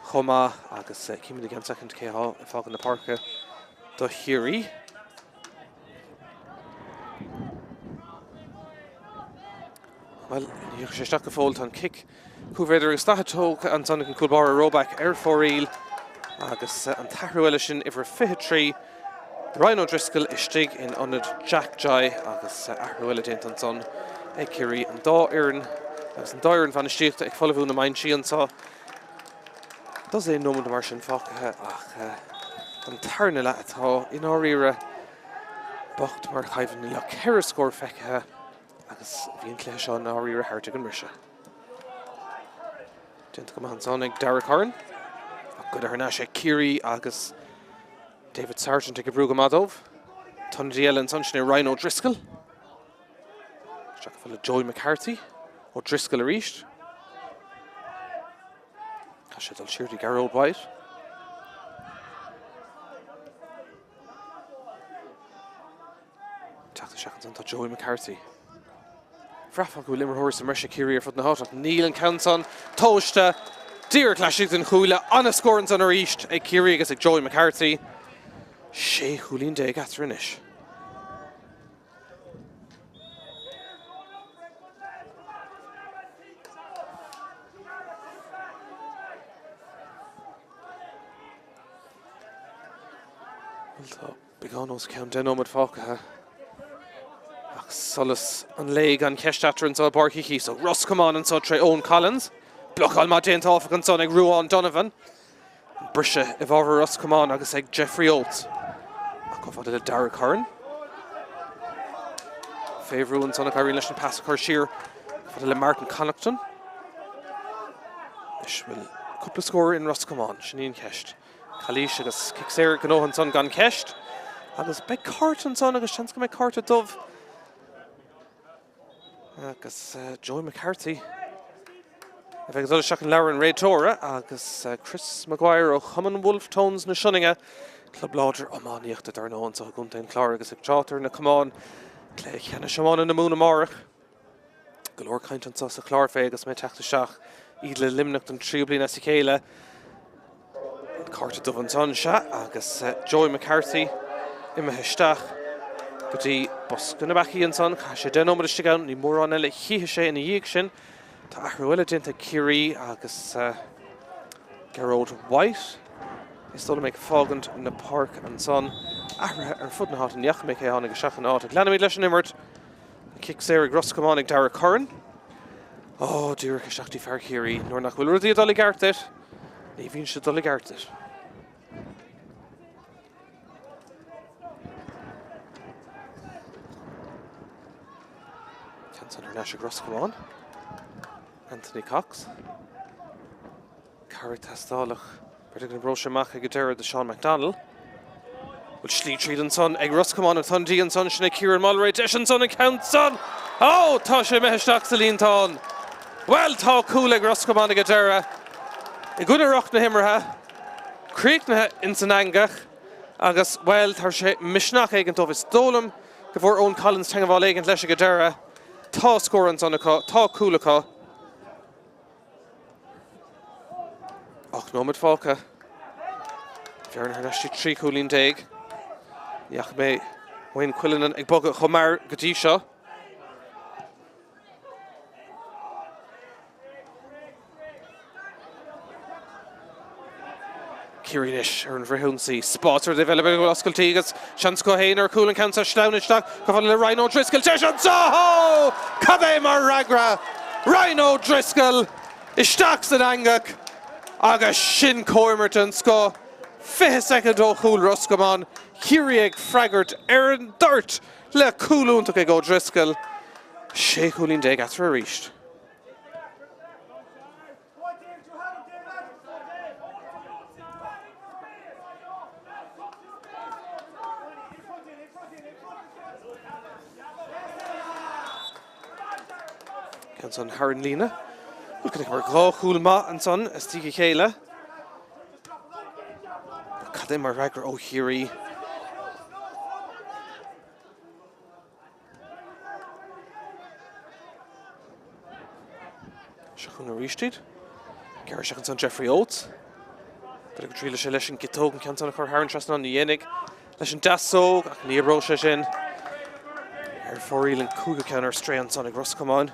chomh maith agus címid i gceann soicind cé atá ag fágáil na páirce do Chiarraí. Bhuel, ní thiocfaidh sé isteach go fóill. Tá an cic 5 mhéadar agus 40 tógtha ansan ag an gcúl báire Roback ar fóraoil agus an t-athrú eile sin, uimhir 23, Ryan O'Driscoll istigh in ionad Jack Joy agus athrú eile déanta ansan ag Ciarraí. An dá fhoireann agus an dá fhoireann bhainistíochta ag folmhú na mbinsí anseo. Dosaen nóiméad mar sin fágtha ach an tarna leath atá i ndáiríre bocht mar choimhlint. Níl ach ceithre scór feicthe agus bhí an cluiche seo i ndáiríre thart ag an mbriseadh. Déanta go maith ansan ag Darragh Curran. Ach goidte thar n-ais ag Ciarraí agus David Sargent ag oibriú go maith dóibh. Ionadaí eile ansan sin é Ryan O'Driscoll. Isteach chomh fada le Joey McCarthy. O'Driscoll arís. Tá sé dul siar dtí Gearóid White. Teacht isteach ansan tá Joey McCarthy. Bhraithfeá go bhfuil imreoirí sa mbreis ag Ciarraí ar fud na háite ach níl an ceann san tomhaiste. Díreach laistigh den chuaille. An-scór ansan arís ag Ciarraí agus ag Joey McCarthy. 16 chúilín eatarthu anois. Bhuel tá beagán os cionn 10 nóiméad fágtha ach solas an lae gan cheist eatarthu anseo i bPáirc Uí Chíosóg. Ros Comáin anseo tré Eoin Collins. Blocáil maith déanta áfach ansan ag Ruadhán Donovan. Briseadh i bhfabhar Ros Comáin agus ag Jeffrey Oates. Ach chomh fada le Darragh Curran. Fé bhrú ansan ach éiríonn leis an pas a chur siar chomh fada le Martin Connaughton. Anois bhfuil cúpla scór in Ros Comáin, sin í an cheist. Calaois agus cic saor gnóthaithe ansan gan ceist. Agus beidh cárta ansan agus seans go mbeidh cárta dubh. Agus Joey McCarthy a bheidh ag dul isteach in leabhar an réiteora agus Chris Maguire ó Chumann Wolfe Tones na Sionainne, club láidir iománaíochta dar ndóigh anseo i gContae an Chláir agus ag trácht ar na camáin, cluiche ceannais iomána na Mumhan amárach. Go leor cainte anseo sa Chlár fé agus mé ag teacht isteach, iad le Luimneach don tríú bliain as a chéile. An cárta dubh ansan, sea, agus Joey McCarthy imithe isteach go dtí bosca na bpeacaí ansan. Chaith sé 10 nóiméad istigh ann, ní mórán eile a chífidh sé ina dhiaidh sin. Tá athrú eile déanta ag Ciarraí agus Gearóid White is dóigh liom ag fágaint na páirce ansan. Athruithe ar fud na háite, ní fhaca mé cé a tháinig isteach ina áit ach leanfaimid leis an imirt. An cic saor ag Ros Comáin ag Darragh Curran. Ó, díreach isteach dtí fear Chiarraí. Nuair nach bhfuil rudaí ag dul i gceart duit, ní bhíonn siad ag dul i gceart duit. Ceann san thar n-ais ag Ros Comáin. Anthony Cox. Cabhair ag teastáil ach b'fhéidir go n-oibreoidh sé amach ag an deireadh do Sean McDonnell. Bhfuil slí tríd ansan ag Ros Comáin atá an dí ansan sin é Kieran Mulroy deis ansan an ceann san! Ó! Tá sé imithe isteach sa líontán! Bhuel tá cúl ag Ros Comáin ag an deireadh i gcoinne rith na himeartha. Críochnaithe ins an eangach agus bhuel tá sé misneach éigin dóibh. Is dóigh liom go bhfuair Eoin Collins teangmháil éigin leis ag an deireadh. Tá scór ansan acu, tá cúl acu. 8 nóiméad fágtha. Bearna thar n-ais 13 chúilín. Ní fhaca mé Wayne Quillinan ag bogadh chomh mear go dtí seo. Ciarraí anois ar an bhfrithionsaí. Spás ar an dtaobh eile b'fhéidir go bhfuil oscailtí agus seans acu féin ar chúl an ceann seo sleamhnaithe isteach chomh fada le Ryan O'Driscoll. Deis anseo! Cad é mar fhreagra! Ryan O'Driscoll isteach san eangach agus sin comhimirt den scoth. 20 soicind ó chúl Ros Comáin. Ciarraí ag freagairt ar an dtoirt le cúl iontach ag O'Driscoll. 16 chúilín eatarthu arís. Ceann san thar an líne. Bhuel, chonaiceamar dhá chúl maith ansan as díg a chéile. Cad é mar fhreagra ó Chiarraí. Seo chugainn arís iad. Gearradh isteach ansan Jeffrey Oates. B'fhéidir go dtriailfidh sé leis an gciotóg an ceann san a chur thar an trasnán. Ní dhéanfaidh leis an deasóg ach ní oibreoidh sé sin. Ar fóraoil an cúigiú ceann ar strae ansan ag Ros Comáin.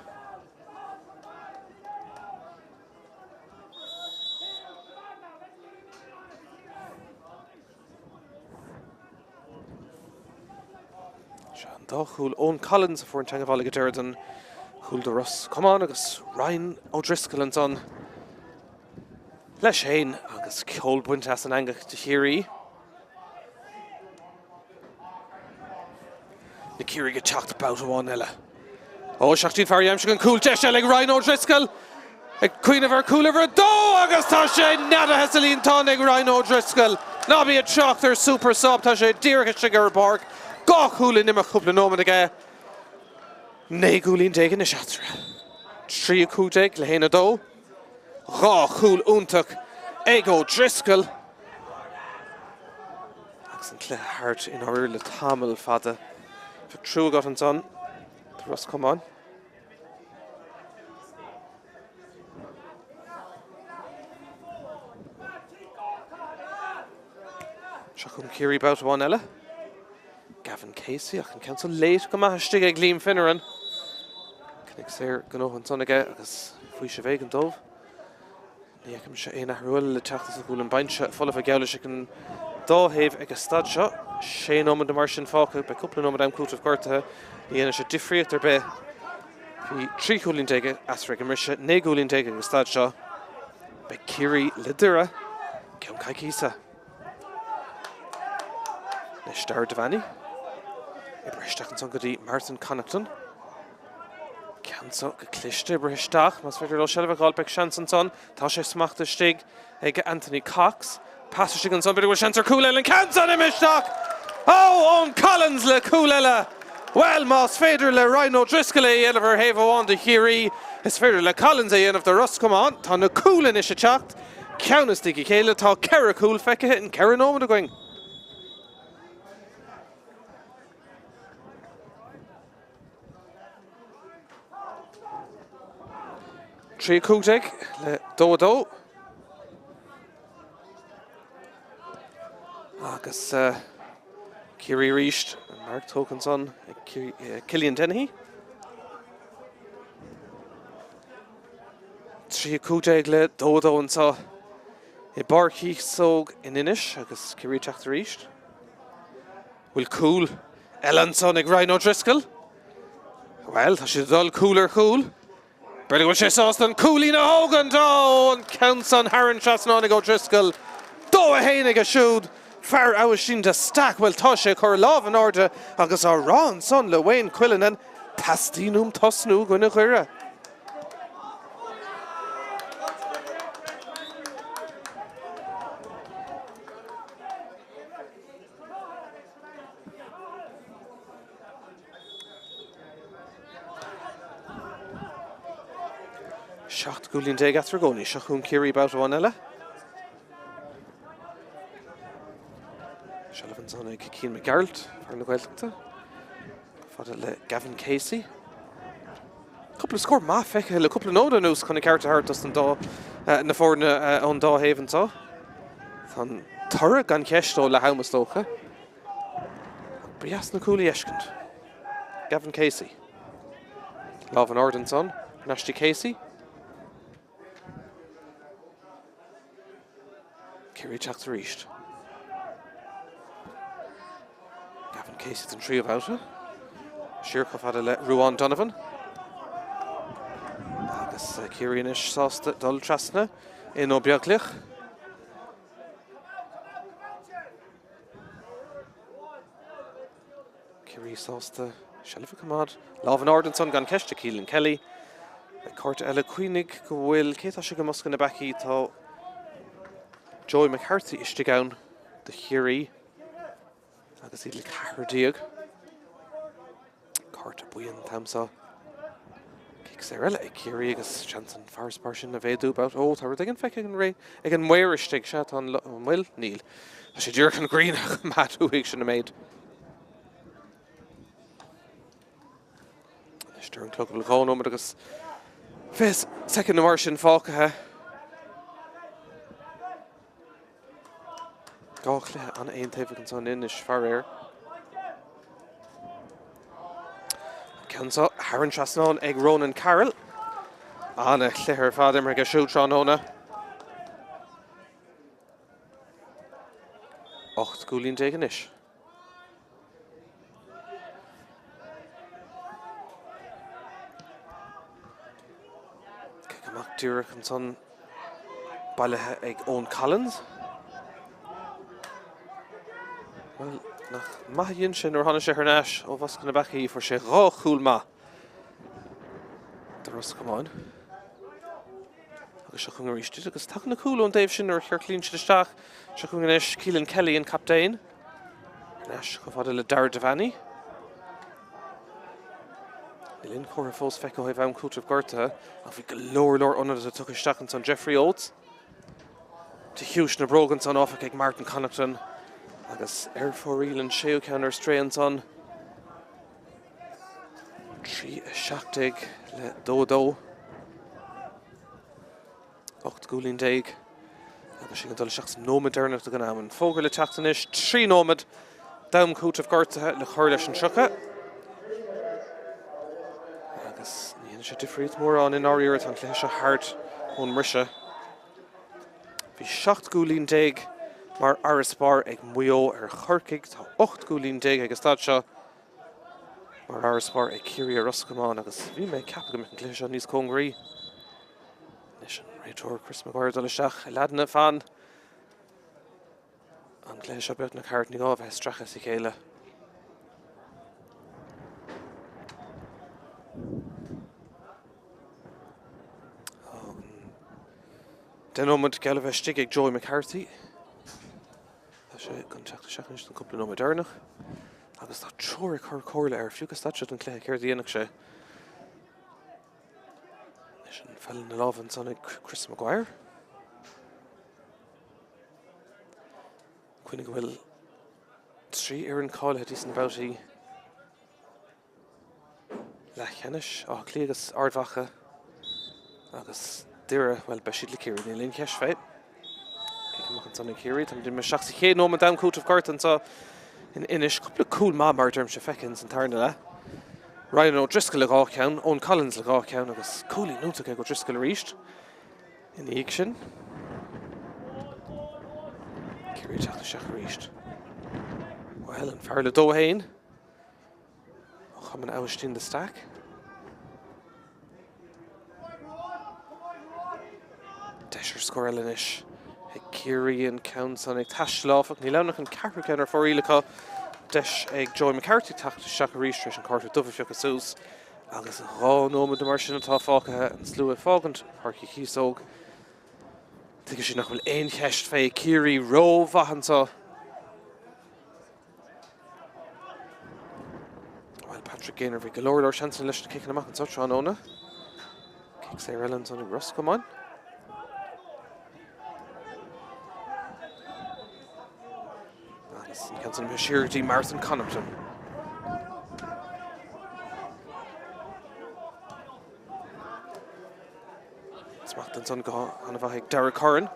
Seo an dá chúl. Eoin Collins a fuair an teagmháil ag an deireadh den chúl do Ros Comáin agus Ryan O'Driscoll ansan leis féin agus ceol bainte as an eangach do Chiarraí. Na Ciarraígh ag teacht babhta amháin eile. Ó, 17 fear aimsithe an cúl deis eile ag Ryan O'Driscoll. Ag cuimhneamh ar chúl uimhir a dó agus tá sé neadaithe sa líontán ag Ryan O'Driscoll. Ná bí ag trácht ar super sub, tá sé díreach istigh ar an bpáirc. Dhá chúl in imeacht cúpla nóiméad aige. 19 gcúilín anois eatarthu. 3 15 le 1 2. Dhá chúl iontach ag O'Driscoll. Agus an cluiche thart i ndáiríre le tamall fada. Bheadh trua agat ansan do Ros Comáin. Seo chugainn Ciarraí babhta amháin eile. Gavin Casey ach an ceann san léite go maith istigh ag Liam Finneran. Cic saor gnóthaithe ansan aige agus faoiseamh éigin dóibh. Ní fheicimse aon athrú eile le teacht is go bhfuil an binse folamh geall leis ag an dá thaobh ag an staid seo. Sé nóiméad mar sin fágtha, beidh cúpla nóiméad am cúitimh gortaithe. Ní dhéanfaidh sé difríocht ar bith. Bhí 13 cúilín eatarthu ag an mbriseadh, 19 gcúilín ag an staid seo. Beidh Ciarraí le Doire i gceann coicíse. Anois Darragh Devaney. Oibrithe isteach ansan go dtí Martin Connaughton. Ceann so go cliste oibrithe isteach. Más féidir leo seilbh a fháil beidh seans ansan. Tá sé smachtaithe istigh ag Anthony Cox. Pas istigh ansan, b'fhéidir go bhfuil seans ar cúl eile. An ceann san imithe isteach! Ó, Eoin Collins le cúl eile! Bhuel, más féidir le Ryan O'Driscoll é a dhéanamh ar thaobh amháin do Chiarraí, is féidir le Collins é a dhéanamh do Ros Comáin. Tá na cúil anois ag teacht, ceann i ndiaidh a chéile. Tá 4 chúl feicthe in 4 nóiméad againn. 3 15 le 2 2. Agus Ciarraí arís, an marc tógtha ansan ag Cillian Dennehy. 3 15 le 2 2 anseo i bPáirc Chíosóg in Inis agus Ciarraí ag teacht arís. Bhfuil cúl eile ansan ag Ryan O'Driscoll? Bhuel, tá siad ag dul cúl ar chúl. B'fhéidir go bhfuil sé sásta an cúilín a thógaint! Ó, an ceann san thar an trasnán ag O'Driscoll. 2-1 aige siúd. Fear Abhaistín de Staic, bhuel, tá sé ag cur a lámh in airde agus á rá ansan le Wayne Cullinan, teastaíonn uaim tosnú i gcoinne Dhoire. 17 gcúilín eatarthu i gcónaí. Seo chugainn Ciarraí babhta amháin eile. Seilbh ansan ag Cian Mac Gearailt, fear na Gaeltachta. Fada le Gavin Casey. Cúpla scór maith feicthe le cúpla nóiméad anuas chun an ceart a thabhairt dos an dá na foirne ón dá thaobh anseo. Tá an toradh gan cheist ó leath am is dócha. Ach ba dheas na cúil a fheiscint. Gavin Casey. Lámh in airde ansan. Thar n-ais dtí Casey. Ciarraí ag teacht arís. Gavin Casey don tríú babhta. Siar chomh fada le Ruán Donovan. Agus eh, Ciarraí anois sásta dul trasna in Ó Beaglaoich. Ciarraí sásta seilbh a choimeád. Lámh in airde ansan gan ceist ag Keelan Kelly. Beidh cárta eile cuimhnigh go bhfuil cé tá sé i mbosca na bpeacaí tá Joey McCarthy istigh ann do Chiarraí agus iad le 14. Cárta buí an t-am seo. Cic saor eile ag Ciarraí agus seans an farasbarr sin a mhéadú about. Ó tá rud éigin feicthe ag an ré ag an maor istigh sea tá an bhfuil níl. Tá sé díreach an ghrian a choimeád uaidh sin an méid. Anois deir an clog go bhfuil 2 nóiméad agus 20 soicind nó mar sin fágtha. Dhá chluiche an-aontaobhach ansan in Inis, faraor. An ceann seo thar an trasnán ag Ronan Carroll. An-chluiche ar fad imeartha aige siúd tráthnóna. 18 gcúilín anois. Cic amach díreach ansan bailithe ag Eoin Collins. Bhuel, nach maith a dhein sé nuair a tháinig sé thar n-ais ó bhosca na bpeacaí, fuair sé dhá chúl maith do Ros Comáin. Agus seo chugainn arís iad agus tagann na cúil ón dtaobh sin nuair a chiorclaíonn siad isteach. Seo chugainn anois Keelan Kelly, an captaen. Thar n-ais chomh fada le Darragh Devaney. Níl aon chomhartha fós feicthe ó thaobh am cúitimh gortaithe ach bhí go leor leor ionadaithe tugtha isteach ansan. Jeffrey Oates de chiumhais na bróg ansan áfach ag Martin Connaughton agus ar fóraoil an séú ceann ar strae ansan. 3 17 le 2 2. 18 gcúilín agus sinn ag dul isteach sa nóiméad deireanach den am. An fógra le teacht anois, 3 nóiméad d'am cúitimh gortaithe le cur leis an 30. Agus ní dhéanfaidh sé difríocht mórán i ndáiríre, tá an cluiche seo thart ón mbriseadh. Bhí 17 gcúilín mar fharasbarr ag Maigh Eo ar Chorcaigh, tá 18 gcúilín ag an staid seo mar fharasbarr ag Ciarraí ar Ros Comáin agus bhí mé ag ceapadh go mbeadh an cluiche seo níos cóngaraí. Anois an réiteoir Chris Maguire ag dul isteach. A leaideanna, fan an cluiche seo beagnach thart, ní gá a bheith ag stracadh as a chéile. 10 nóiméad geall a bheith istigh ag Joey McCarthy. Tá sé chun teacht isteach anois don cúpla nóiméad deireanach. Agus tá triúr ag cur comhairle air, fiú go stad sé den chluiche céard a dhéanfadh sé. Anois an pheil ina lámha ansan ag Chris Maguire. Cuimhnigh go bhfuil 3 fhoireann cáilithe dtí sna babhtaí leathcheannais, Áth Cliath agus Ard Mhacha agus Doire, bhuel, beidh siad le Ciarraí, níl aon cheist fé. Cic amach ansan ag Ciarraí, táimid imithe isteach sa chéad nóiméad d'am cúitimh gorta anseo in Inis. Cúpla cúl maith mar a deirimse feicthe ins an tarna leath. Ryan O'Driscoll le dhá cheann, Eoin Collins le dhá cheann agus cúilín iontach ag O'Driscoll arís ina dhiaidh sin. Ciarraí ag teacht isteach arís. Bhuel, an fear le 2-1. Ó Chumann Aibhistín de Staic. Deis ar scór eile anois ag Ciarraí an ceann san ag taisteal áfach. Níl ann ach an ceathrú ceann ar fóraoil acu. Deis ag Joey McCarthy teacht isteach arís tar éis an cárta dubh a phiocadh suas agus 2 nóiméad mar sin atá fágtha an slua ag fágaint Páirc Uí Chíosóg. Tuigfidh siad nach bhfuil aon cheist fé Ciarraí rómhaith anseo. Bhuel, Patrick Gaynor, bhí go leor leor seansanna leis na ciceanna amach anseo tráthnóna. Cic saor eile ansan ag Ros Comáin. Agus an ceann san imithe siar go dtí Martin Connaughton. Smacht ansan go han-mhaith ag Darragh Curran.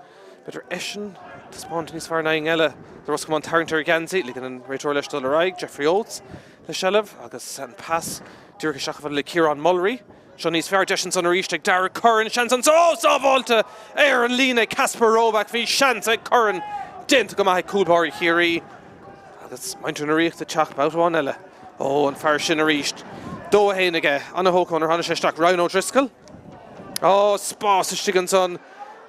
B'fhéidir eisean taispeáint níos fearr ná éinne eile do Ros Comáin tarraingt ar a gheansaí. Ligeann an réiteoir leis dul ar aghaidh. Jeffrey Oates le seilbh agus an pas díreach isteach chomh fada le Ciarán Mulry. Seo níos fearr. Deis ansan arís ag Darragh Curran. Seans anso! Ó! Sábháilte ar an líne ag Kacper Robak. Bhí seans ag Curran. Déanta go maith ag cúl báire Chiarraí. Agus muintir na Ríochta ag teacht babhta amháin eile. Ó, an fear sin arís. 2-1 aige. An-thógtha nuair a tháinig sé isteach. Ryan O'Driscoll. Ó, spás istigh ansan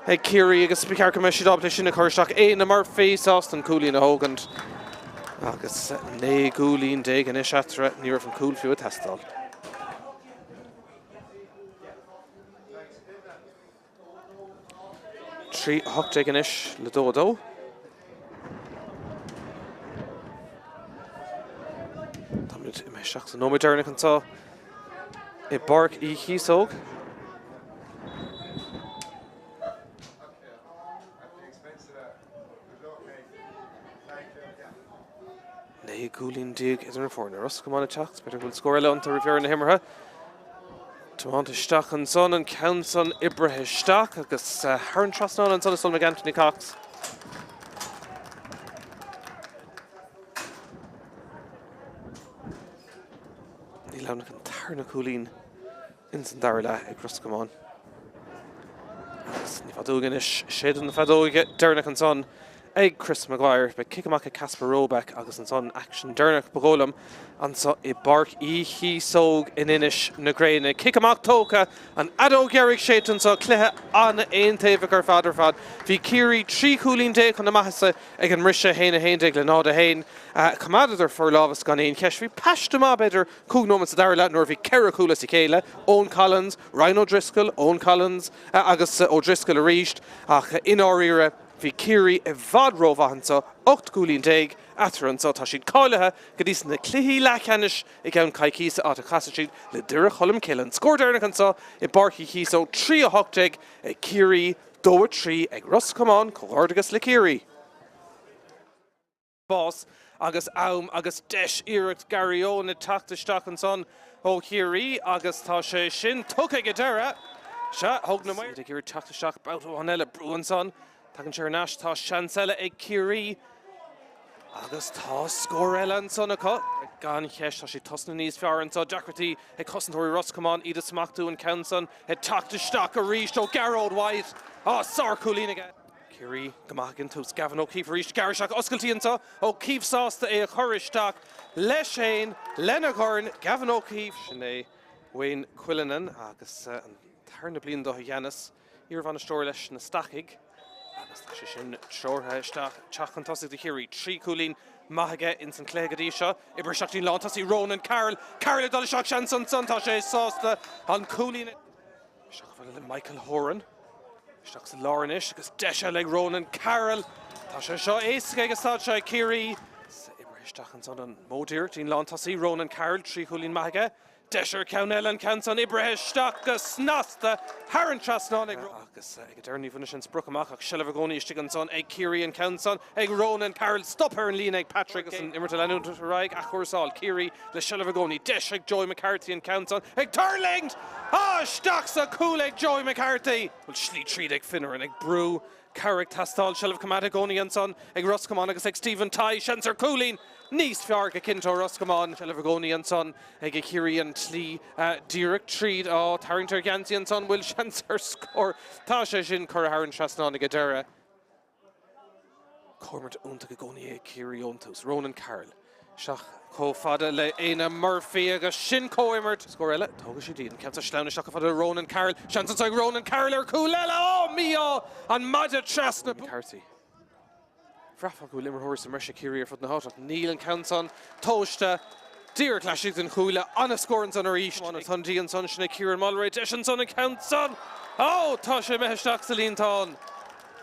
ag Ciarraí agus ba cheart go mbeidh siad ábalta é sin a chur isteach. Éanna Murphy sásta an cúilín a thógaint. Agus 19 gcúilín anois eatarthu. Ní raibh an cúl fiú ag teastáil. 3, 18 anois le 2, 2. Táimid imithe isteach sa nóiméad deireanach anseo i bPáirc Uí Chíosóg. 19 gcúilín idir na foirne. Ros Comáin ag teacht, b'fhéidir go bhfuil scór eile iontu roimh dheireadh na himeartha. Tiomáint isteach ansan, an ceann san oibrithe isteach agus thar an trasnán ansan is dóigh liom ag Anthony Cox. Níl ann ach an tarna cúilín. Ins an dara leath ag Ros Comáin. Agus ní fada uainn anois séideadh na feadóige deireanach ansan ag Chris Maguire. Beidh cic amach ag Kacper Robak agus ansan aicsean deireanach ba dhóigh liom anso i bPáirc Uí Chíosóg in Inis na Gréine. Cic amach tógtha, an fheadóg dheiridh séidte anso, cluiche an-aontaobhach ar fad ar fad. Bhí Ciarraí 13 chúilín chun na maitheasa ag an mbriseadh, 1-11 le 0-1. Choimeádadar forlámhas gan aon cheist. Bhí paiste maith b'fhéidir Cúig nóiméad sa dara leath nuair a bhí ceithre chúl as a chéile, Eoin Collins, Ryan O'Driscoll, Eoin Collins agus O'Driscoll arís ach i ndáiríre bhí Ciarraí i bhfad rómhaith anseo, 18 gcúilín eatarthu anseo. Tá siad cáilithe go dtí sna cluichí leathcheannais i gceann coicíse áit a chasfaidh siad le Doire Cholm Cille. An scór deireanach anseo i bPáirc Uí Chíosóg, 3-18 ag Ciarraí, 2-3 ag Ros Comáin. Comhghairdeachas le Ciarraí. Spás agus am agus deis iarracht Gary Owen ag teacht isteach ansan ó Chiarraí agus tá sé sin tugtha ag an deireadh. Sea, thóg na maoir. Iad ag iarraidh teacht isteach babhta amháin eile, brú ansan. Tagann sé ar ais, tá seans eile ag Ciarraí agus tá scór eile ansan acu. Gan cheist, tá siad tosnaithe níos fearr anso. Deacrachtaí ag cosantóirí Ros Comáin iad a smachtú an ceann san ag teacht isteach arís ó Gearóid White. Á, sárchúilín aige. Ciarraí go maith ag an tús. Gavin O'Keeffe arís. Gearradh isteach oscailtí anseo. O'Keeffe sásta é a chur isteach leis féin, lena dhorn. Gavin O'Keeffe. Sin é Wayne Quillinan agus an tarna bliain dó i gceannas. Iarbhainisteoir leis na Stacaigh agus tá sé sin treoraithe isteach teacht chun tosaigh do Chiarraí. 3 chúilín maith aige ins an cluiche go dtí seo. Oibrithe isteach dtí'n lántosaí Ronan Carroll. Carroll ag dul isteach seans ansan tá sé sásta an cúilín a. Isteach chomh fada le Michael Horan. Isteach sa lár anois agus deis eile ag Ronan Carroll. Tá sé seo éasca ag an staid seo ag Ciarraí. Oibrithe isteach ansan an móidír dtí'n lántosaí Ronan Carroll. 3 chúilín maith aige. Deis ar cheann eile, an ceann san oibrithe isteach go snasta thar an trasnán ag. Agus ag an deireadh ní bhain sé an sprioc amach ach seilbh i gcónaí istigh ansan ag Ciarraí, an ceann san ag Ronan Carroll, stop ar an líne ag Patrick agus an imirt ag leanúint ar aghaidh, athchúrsáil, Ciarraí le seilbh i gcónaí, deis ag Joey McCarthy, an ceann san ag tuirlingt! Ah! Isteach sa chúl ag Joey McCarthy! Bhfuil slí tríd ag Finneran ag brú Cabhair ag teastáil, seilbh coimeádta i gcónaí ansan ag Ros Comáin agus ag Stephen Tighe. Seans ar chúilín níos fearr go cinnte ó Ros Comáin. Seilbh i gcónaí ansan ag Ciarraí an tslí díreach tríd. Á tarraingt ar gheansaí ansan, bhfuil seans ar scór? Tá sé sin curtha thar an trasnán ag an deireadh. Comhimirt iontach i gcónaí ag Ciarraí ón tús. Ronan Carroll. Isteach chomh fada le Éanna Murphy agus sin comhimirt. Scór eile, tógfaidh sé dínn. Ceann sa sleamhain isteach chomh fada le Ronan Carroll. Seans anseo ag Ronan Carroll ar chúl eile! Ó, mí-ádh! An maide trasna. McCarthy. Bhraithfeá go bhfuil imreoirí sa mbreis ag Ciarraí ar fud na háite ach níl an ceann san tomhaiste. Díreach laistigh den chuaille. An-scór ansan arís. An-ionsaí ansan sin ag Kieran Mulroy. Deis ansan an ceann san! Ó, tá sé imithe isteach sa líontán.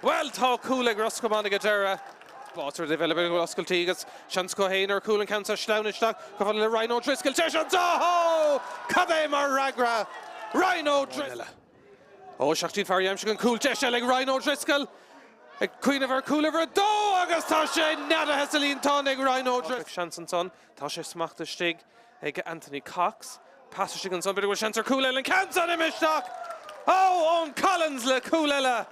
Bhuel, tá cúl ag Ros Comáin ag an deireadh. Spás ar an dtaobh eile b'fhéidir go bhfuil oscailtí agus seans acu féin ar chúl an ceann seo sleamhnaithe isteach chomh fada le Ryan O'Driscoll. Deis anseo! Ó! Cad é mar fhreagra! Ryan O'Driscoll. Ó, 17 fear aimsithe an cúl. Deis eile ag Ryan O'Driscoll. Ag cuimhneamh ar chúl uimhir 2 agus tá sé neadaithe sa líontán ag Ryan O'Driscoll. Seans ansan. Tá sé smachtaithe istigh ag Anthony Cox. Pas istigh ansan. B'fhéidir go bhfuil seans ar chúl eile. An ceann san imithe isteach! Ó! Eoin Collins le cúl eile.